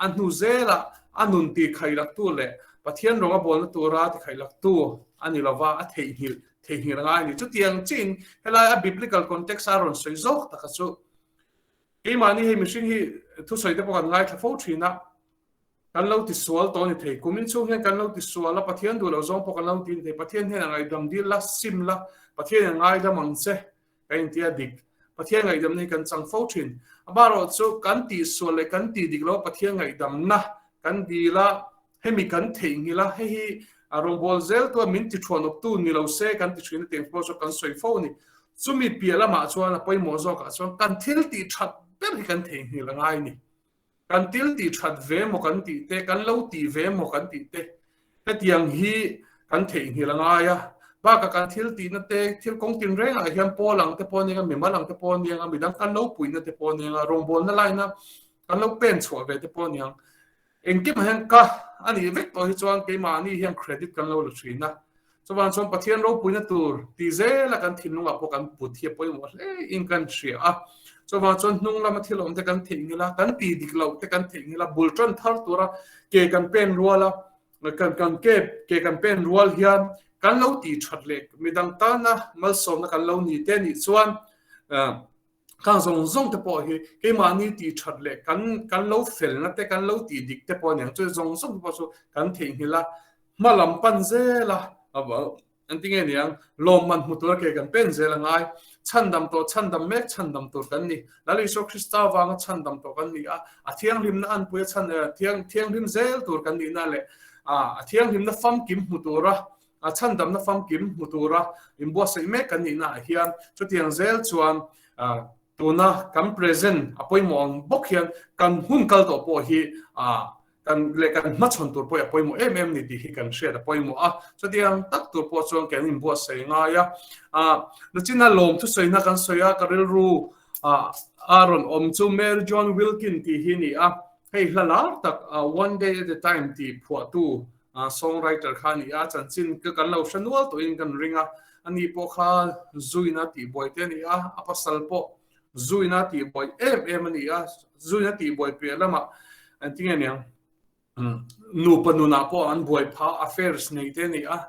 a hnu zela a nun ti khaih lak tu leh Pathian rawng a bawlna tura ti khaih lak tu a ni lova, a theihnghilh. Theihnghilh a ngai a ni. Chutiang chiin helai a biblical context a rawn sawi zawk taka chu keimahni hei mihring hi thusawi te pawh kan ngaithla fo thin a, kan lo tisual tawh a ni thei. Kumin chhung hian kan lo tisual a, Pathian duh loh zawng pawh kan lo ti a ni thei. Pathian hian a ngaihdam dil la, sim la, Pathian in a ngaidam ang che kan inti a dik. Pathian ngaihdamna hi kan chang fo thin. Amaherawhchu kan tihsual leh kan tih dik loh Pathian ngaihdamna kan dil a, Hemi kan theihnghilh a, hei hi a rawngbâwl zel tua min ti thuanawptu ni lo se kan ti ṭhin a tiang pawh chu kan sawi fo a ni. Chumi piah lamah chuan a pawimawh zawkah chuan kan thil tih ṭhat ber hi kan theihnghilh a ngai a ni. Kan thil tih ṭhat ve maw kan tih te, kan lo tih ve maw kan tih te, hetiang hi kan theihnghilh a ngai a. Bakah kan thil tihna te, thil kawng tinrengah hian pawl ang te pawh a nia, mimal ang te pawh a nia, midang kan lo puihna te pawh a nia, rawngbâwlna laina kan lo pen chhuah ve te pawh a niang. Engkim hian ka a nih vek tawh hi chuan keimahni hian credit kan lo la thin a. Chuvang chuan Pathian ropuina tur ti zela kan thinlungah pawh kan put hi a pawimawh hle in kan hria a. Chuvang chuan hnung lama thil awm te kan theihnghilh a, kan ti dik loh te kan theihnghilh a, bul tan thar tura ke kan pen rual a, kan kan ke ke kan pen rual hian kan lo tih that leh midang tana malsawmna kan lo ni te nih chuan Khang zawng zawng te pawh hi keimahni tih that leh kan kan lo felna te kan lo tih dik te pawh a niang chu zawng zawng te pawh chu kan theihnghilh a, hma lam pan zel a engtinge niang lawmman hmu tura ke kan pen zel a ngai. Chhandam tawh chhandam mek chhandam tur kan ni. Lal Isua Krista avanga chhandam tawh kan ni a, a thianghlimna anpui a chhan thianghlim zel tur kan nihna leh a thianghlimna famkim hmu tura A chhandamna famkim hmu tura inbuatsaih mek kan nihna ah hian chutiang zel chuan tuna kan present a pawimawh ang bawk hian kan hun kal tawh pawh hi kan leh kan hmachhawn tur pawh hi a pawimawh em em ni tih hi kan hriat a pawimawh a. Chutiang tak tur pawh chuan kan inbuatsaih ngai a. Nachina lawm thusawina kan sawi a, ka rilru a rawn awm chu Mary John Wilkin tih hi a ni a. Hei hla lar tak One Day at a Time tih phuahtu Songwriter kha a ni a, chanchin ka kan lo hre nual tawhin kan ring a, ani pawh kha zuina tihbuai te a ni a, a pasal pawh zuina tihbuai em em a ni a, zuina tihbuai piah lamah engtinge niang nupa nunah pawh an buai phah, affairs nei te a ni a,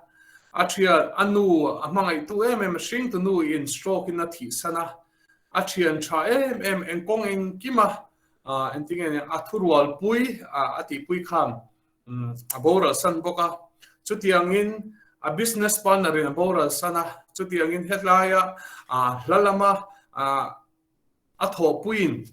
a thian a nu a hmangaihtu em em a hringtu nu in stroke in a thihsan a, a thian tha em em engkawng engkima engtinge niang a thurualpui a tihpui khan a boral san bawk a, chutiangin a business partner in a boral san a, chutiangin helaia hla lama a thawhpuiin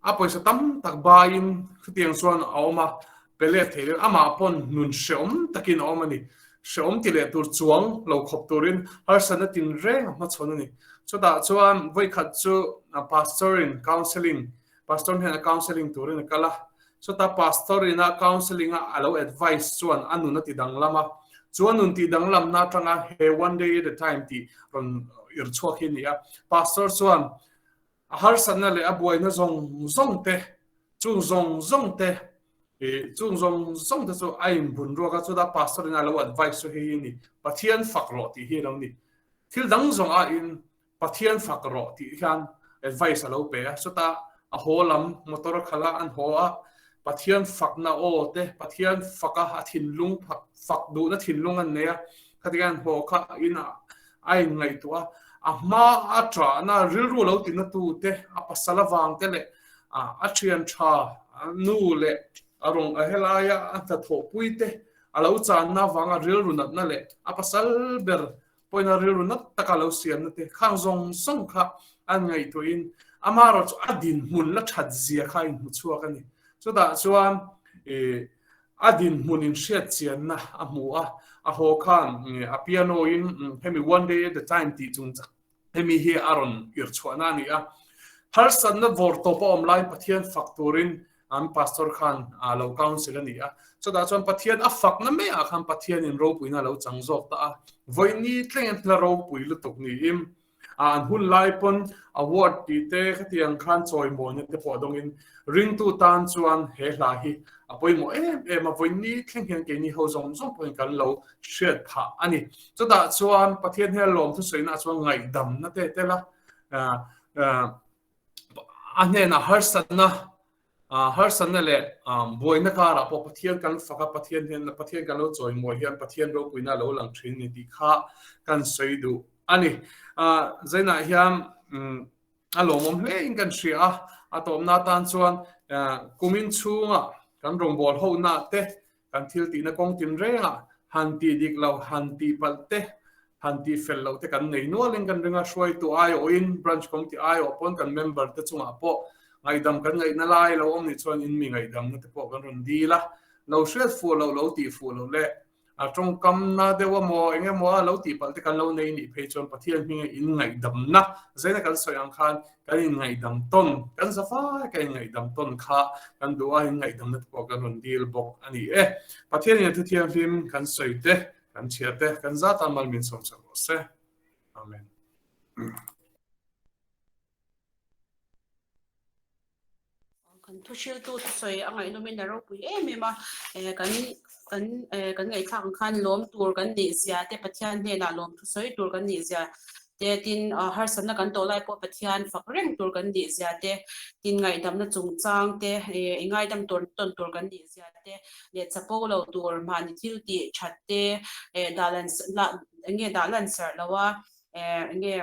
a pawisa tam tak baiin chutiang chuan a awm a, pe let thei lo, amah pawn nun hreawm takin a awm a ni, hreawm ti leh tur chuang lo khawp turin harsatna tinreng a hmachhawn a ni. Chutah chuan vawikhat chu pastor in counselling, pastor hnenah counselling turin a kal a, Chutah pastor ina counselling a a lo advice chuan a nun a ti danglam a, chu a nun tih danglamna atanga he one day at a time tih rawn ir chhuak hi a ni a. Pastor chuan a harsatna leh a buaina zawng zawng te, chung zawng zawng te, ih chung zawng zawng te chu a inbun ruak a, chutah pastor ina a lo advice chu hei hi a ni, Pathian fak rawh tih hi a lo ni. Thil dang zawng aiin Pathian fak rawh tih hian advice a lo pe a, chutah a haw lam motor a khalh a, an haw a, Pathian fakna aw te, Pathian faka a thinlung fak duhna thinlung an nei a, khatiang an haw kha in a inngaihtuah a, a hma a ṭahna rilru lo tina tu te, a pasal avang te leh a ṭhian ṭha nu leh a rawn a helaia a hnathawhpui te a lo channa avanga rilru natna leh a pasal ber Pawina rilru nat taka lo siamna te khang zawng zawng kha an ngaihtuahin amaherawh chu a dinhmun la that zia kha a inhmu chhuak a ni. Chutah chuan a dinhmun inhriat chianna a hmu a, a haw khan a piano in hemi One Day at a Time tih chung hemi hi a rawn irchhuahna a ni a. Harsatna vawrtawp a awm laiin Pathian fak turin An pastor khan a lo counsel a ni a, chutah chuan Pathian a fakna maiah khan Pathianin ropuina a lo chang zawk ta a, vawiini tlengin hla ropui lutuk niin an hun lai pawn award tih te khatiang khan chawimawina te pawh dawngin ringtu tan chuan he hla hi a pawimawh em em a, vawiini thleng hian keini ho zawng zawng pawhin kan lo hriat phah a ni. Chutah chuan Pathian hian lawmthu sawiinaah chuan ngaihdamna te tel a, A hnenah harsatna harsatna leh buaina karah pawh Pathian kan fak a, Pathian hian Pathian kan lo chawimawi hian Pathian ropuina a lo lang thin a ni tih kha kan sawi duh a ni. Zainah hian a lawmawm hle in kan hria a, a tawpna atan chuan kumin chhunga kan rawngbâwl hohna te, kan thil tihna kawng tinrengah han tih dik lo, han tih palh te, han tih fel loh te kan nei nualin kan ring a, hruaitu aiawhin branch committee aiawh pawn kan member te chungah pawh ngaihdam kan ngaihna lai lo awm nih chuan in mi ngaihdamna te pawh kan rawn dil a, lo hriat fuh loh, lo tih fuh loh leh A tawngkamna deuh a maw eng emaw a lo tih palh te kan lo nei nih phei chuan Pathian hminga inngaihdamna zaina kan sawi ang khan kan inngaihdam tawn, kan za fai kan inngaihdam tawn kha kan duh a, inngaihdamna te pawh kan rawn dil bawk a ni e. Pathianin a thuthianghlim kan sawi te, kan chhiar te, kan zat a mal min sawm sak rawh se. Amen. Kan thu hriltu thusawi a ngaihnawmin a ropui em em a, eh kan kan eh kan ngaihthlak ang khan lawm tur kan nih zia te Pathian hnenah lawm thusawi tur kan nih zia te tin ah harsatna kan tawh lai pawh Pathian fak reng tur kan nih zia te tin ngaihdamna chungchang te eh i ngaidam tawn tawn tur kan nih zia te leh chapo lo tur mahni thil tih that te eh dah lan lah eng nge dah lan sarh lo a eh eng nge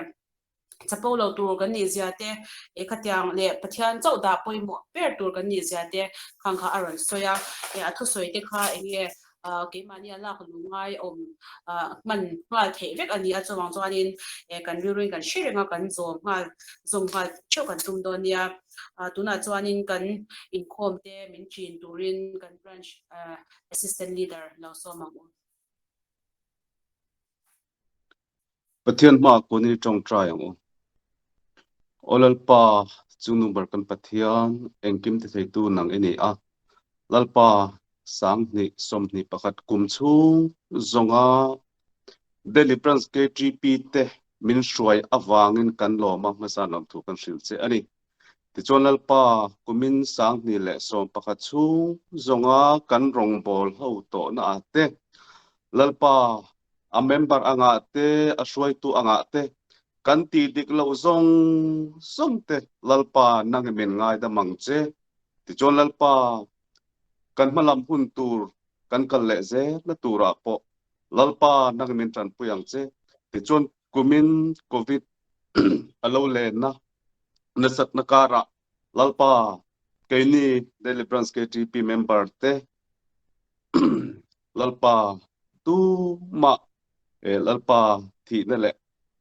Chapo lo tur kan nih zia te, eh khatiang leh Pathian chauh dah pawimawh ber tur kan nih zia te khang kha a rawn sawi a. Eh a thusawi te kha eng nge ah keimahni a lak luh ngai awm ah hman nghal theih vek a ni a, chuvang chuanin eh kan rilruin kan hre reng a, kan zawm nghal zawm nghal theuh kan tum dawn nia. Ah tunah chuanin kan inkhawm te min ṭin turin kan branch ah assistant leader lo sawm ang u. Pathian hmaah kun i tawngtai ang u. Aw Lalpa, chu number kan Pathian, engkim ti theitu nang i ni a. Lalpa, 2021 kum chhung zawnga Delhi Branch KTP te min hruai avangin kan lawm a, hmasa lawm thu kan hrilh che a ni. Tichuan Lalpa, kumin 2011 chhung zawnga kan rawngbawl ho tawhna ah te, Lalpa, a member angah te, a hruaitu angah te, kan tih dik loh zawng zawng te Lalpa nang i min ngaidam ang che. Tichuan Lalpa, kan hmalam hun tur kan kal leh zelna turah pawh Lalpa nang i min tanpui ang che. Tichuan kumin Covid a lo lenna nasatna karah Lalpa, keini Delhi Branch KTP member te Lalpa tumah eh Lalpa thihna leh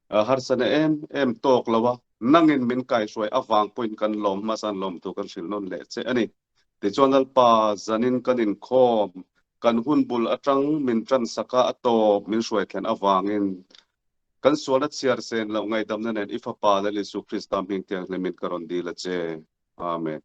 harsana em em tawk lo a, nangin min kaihruai avang pawhin kan lawm hmasa an lawm thu kan hrilh nawn leh che a ni. Tichuan Lalpa zanin kan inkhawm kan hun bul atang min tansak a, a tawp min hruai thlen avangin kan sualna chhiar sen loh ngaihdamna nen i Fapa Lal Isu Krista hming thianghlimin ka rawn dil a che. Amen.